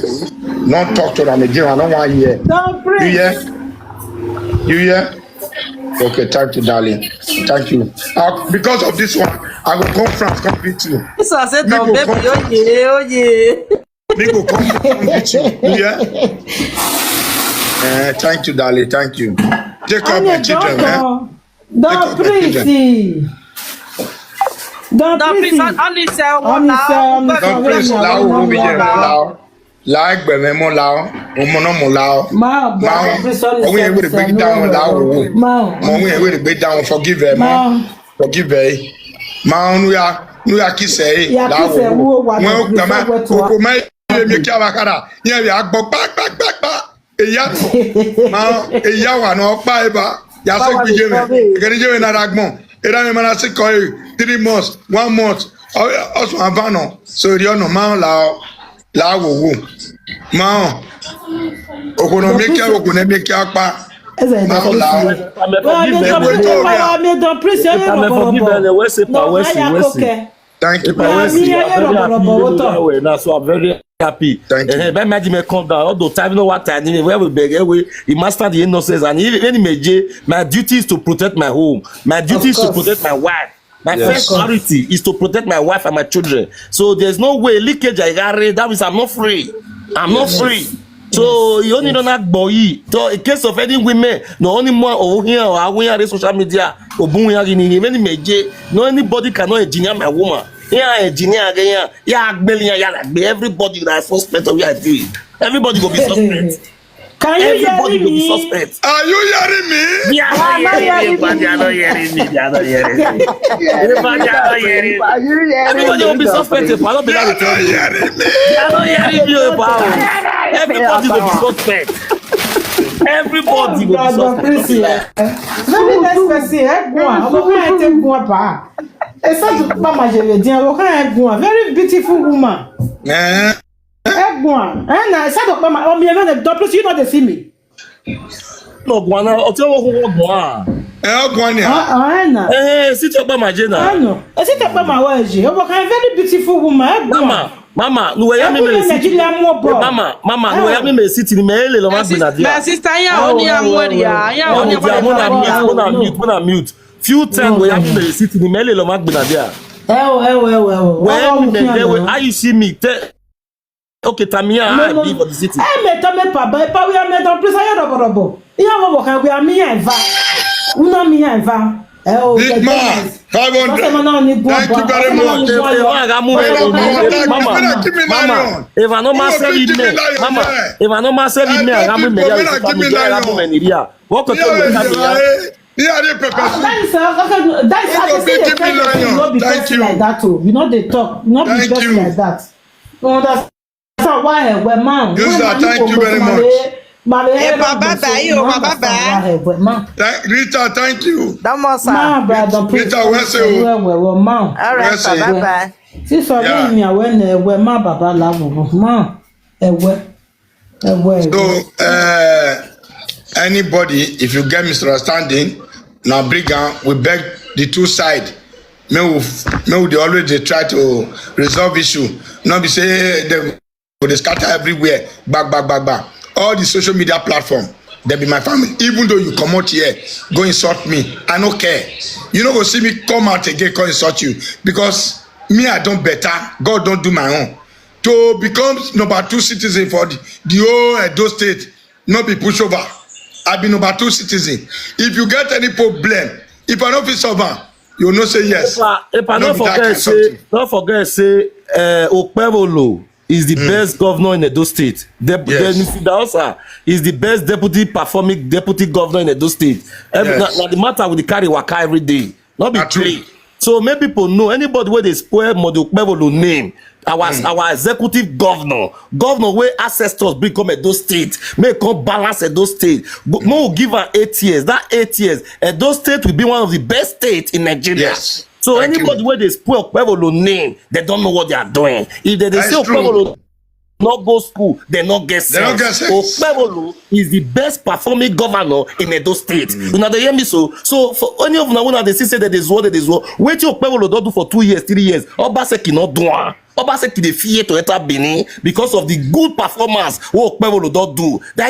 Don't talk to them again. I don't want to hear. Don't You hear? preach. You hear? Okay, thank you, darling. Thank you. Uh, because of this one, I will come France, come meet you. This one said, Me "Don't go baby, come. Oh yeah, oh yeah." Me go come, come meet you. You hear? Uh, thank you, darling. Thank you. Take care of my children, eh? Don't preach. Don't Don't preach. preach. Only say one now. Don't preach. Lao will be here. Lao. Lao gbẹmẹ mọ lao. Ọmọ náà mọ lao. Ma, Ma, ọwọ́ yẹn wẹ̀rẹ̀ gbé dáhùn lao wò. Ma, Mọ ọwọ́ yẹn wẹ̀rẹ̀ gbé dáhùn, forgive ẹ. Ma, ma, forgive ẹ. Ma, nu ya, nu ya kiss ẹ. Ya Lao kiss ẹ, wò. wo wa Wọ́n na kà má, kiss ẹ, wet wa. Kòkò má yẹ mi kí a bá kára. Yẹn yà gbọ́ pàápàá. Èyá, ma, èyá wà náà pa ẹ bá. Yà sọ gbígbé mi. Kẹ̀kẹ́ ní jẹ́ mi nára gbọ́n. Ẹ dá mi máa ṣe kọ́ ẹ three months, one month. Ọ̀sùn àbánà. So èrè ọ̀nà máa ń la ọ. Láwòwò. Máa hàn. Òkùnà mi kí òkùnà mi kí apá. Eze ị Máa ń la ọ. Well, me don preach, me don preach, If I may forgive her, where say pa, where say, where say. Thank you. If I where say, Yeah, I'm very yeah, happy. yeah, You know that way now, so I'm very happy. Thank you. Eh, eh, bẹ́ẹ̀ máa jí mi calm down. Although time no what time, anyway, we beg, eh, we, he master the innocence, and even when he may j-, my duty is to protect my home. My duty is to Of course. Protect my wife. My Yes. First priority is to protect my wife and my children. So there's no way leakage I got, that means I'm not free. I'm not free. So you only don't have boy. So in case of any women, no only more over here or we are social media, or boom, any major, no anybody cannot engineer my woman. Yeah, engineer again. Yeah, yeah, everybody that suspect of what I do. Everybody go be suspect. Can you hear Everybody go be me? Suspect. Are you hearing me? They are not hearing me. They are not hearing me. They are not hearing me. Everybody are not hearing me. Are you hearing Everybody me? will be suspect. If I don't be They are that not hearing me. They are not hearing me. Everybody will be suspect. Everybody go be Brother suspect. Priscilla. Very nice person. Egun. Ọmọ kan ẹ tẹ gun ọba. Esa to pa ma jere din. Ọmọ kan ẹ gun. Very beautiful woman. Eh, Egun. Eh na esa to pa ma. Omi ẹ no dey talk, please, you no dey see me. No, go on. Ọtí ọwọ́ kúkú go on. eh, ọkùnrin ni. Ah ah eh na. Eh, sit up, Mama Jena. Ah no. Esa to pa ma wa je. Ọmọ kan very beautiful woman. Egun. Mama, mama, no, where Ẹ me kúrò me sit. Nàìjíríà mú ọ̀bọ. Mama, mama, no, where me me sit. Ni me le lo ma gbina dia. My sister, ya only am worry. Ya No, only dia, mo na mute, mo na mute, mo na mute. Few times where me me sit. Ni me le lo ma gbina dia. Ẹ o ẹ o ẹ o ẹ o. Where me me there, where how you see me? Te- Okay, Tamia, I be for the city. Ẹ mẹ tọ́ mẹ pa bá ẹ pa wíyá mẹ tọ́ pírísà yóò dọ̀bọ̀dọ̀bọ̀. Ìyá wọn bọ̀ ká wíyá mi yà ẹ̀ va. Wúná mi yà ẹ̀ va. Ẹ o. Big man, five hundred. Sọ́sẹ̀ máa náà ní gbọ́ Thank you very much. If I no ma sell me, mama, mama, if I no ma sell me, mama, if I no ma sell me, I got me media, I got me media. What could you tell me? Ní adé pẹpẹ sùn. That is uh, okay. That is how they say they tell you. You no be person like that o. You no dey talk. You no be person like that. You understand why ẹ wẹ máa? Yes, sir. Thank you very much. Mare Eh, baba, bye, oh, baba, bye. Ẹ wẹ máa. Thank- Rita, thank you. Damo sir. Máa bra dán pé Rita, where say o? Ẹ wẹ wọ máa. All right, Mercy. bye bye. Sísọ bí Yeah. mi àwẹ̀ nà ẹ wẹ má bàbá làwọ̀ máa. Ẹ wẹ. Ẹ wẹ. So, uh, anybody, if you get misunderstanding, now bring am. We beg the two side. May we, may we dey always dey try to resolve issue. Not be say dem go dey scatter everywhere. Back, back, back, back. All the social media platform, they be my family. Even though you comot here, go insult me, I no care. You no go see me come out again, come insult you because me, I don better. God don do my own. To become number two citizen for the, the whole Edo State, no be pushover. I be number two citizen. If you get any problem, if I no fit solve am, you know say yes. Epa, Epa, No don't be that forget kind say, something. Don't forget say, uh, Okpebholo is the best governor in Edo State. Dep- Yes. Dennis Idahosa is the best deputy performing deputy governor in Edo State. Every, Yes. na, na the matter with the carry waka every day. Not be Na true. play. So make people know anybody where they spoil Modi Okpebholo name. Our our executive governor, governor where ancestors bring come Edo State, may come balance Edo State. But no give her eight years. That eight years, Edo State will be one of the best states in Nigeria. Yes. So Thank anybody you. Where they spoil Okpebholo name, they don't know what they are doing. If they, they That's say true. Okpebholo no go school, they no get They no sense. get sense. Okpebholo is the best performing governor in Edo State. Una dey hear me so? So for any of una, una dey see say that is what, that is what. Wetin Okpebholo don do for two years, three years, Obaseki no do am. Obaseki dey fear to enter Benin because of the good performance wey Okpebholo don do. That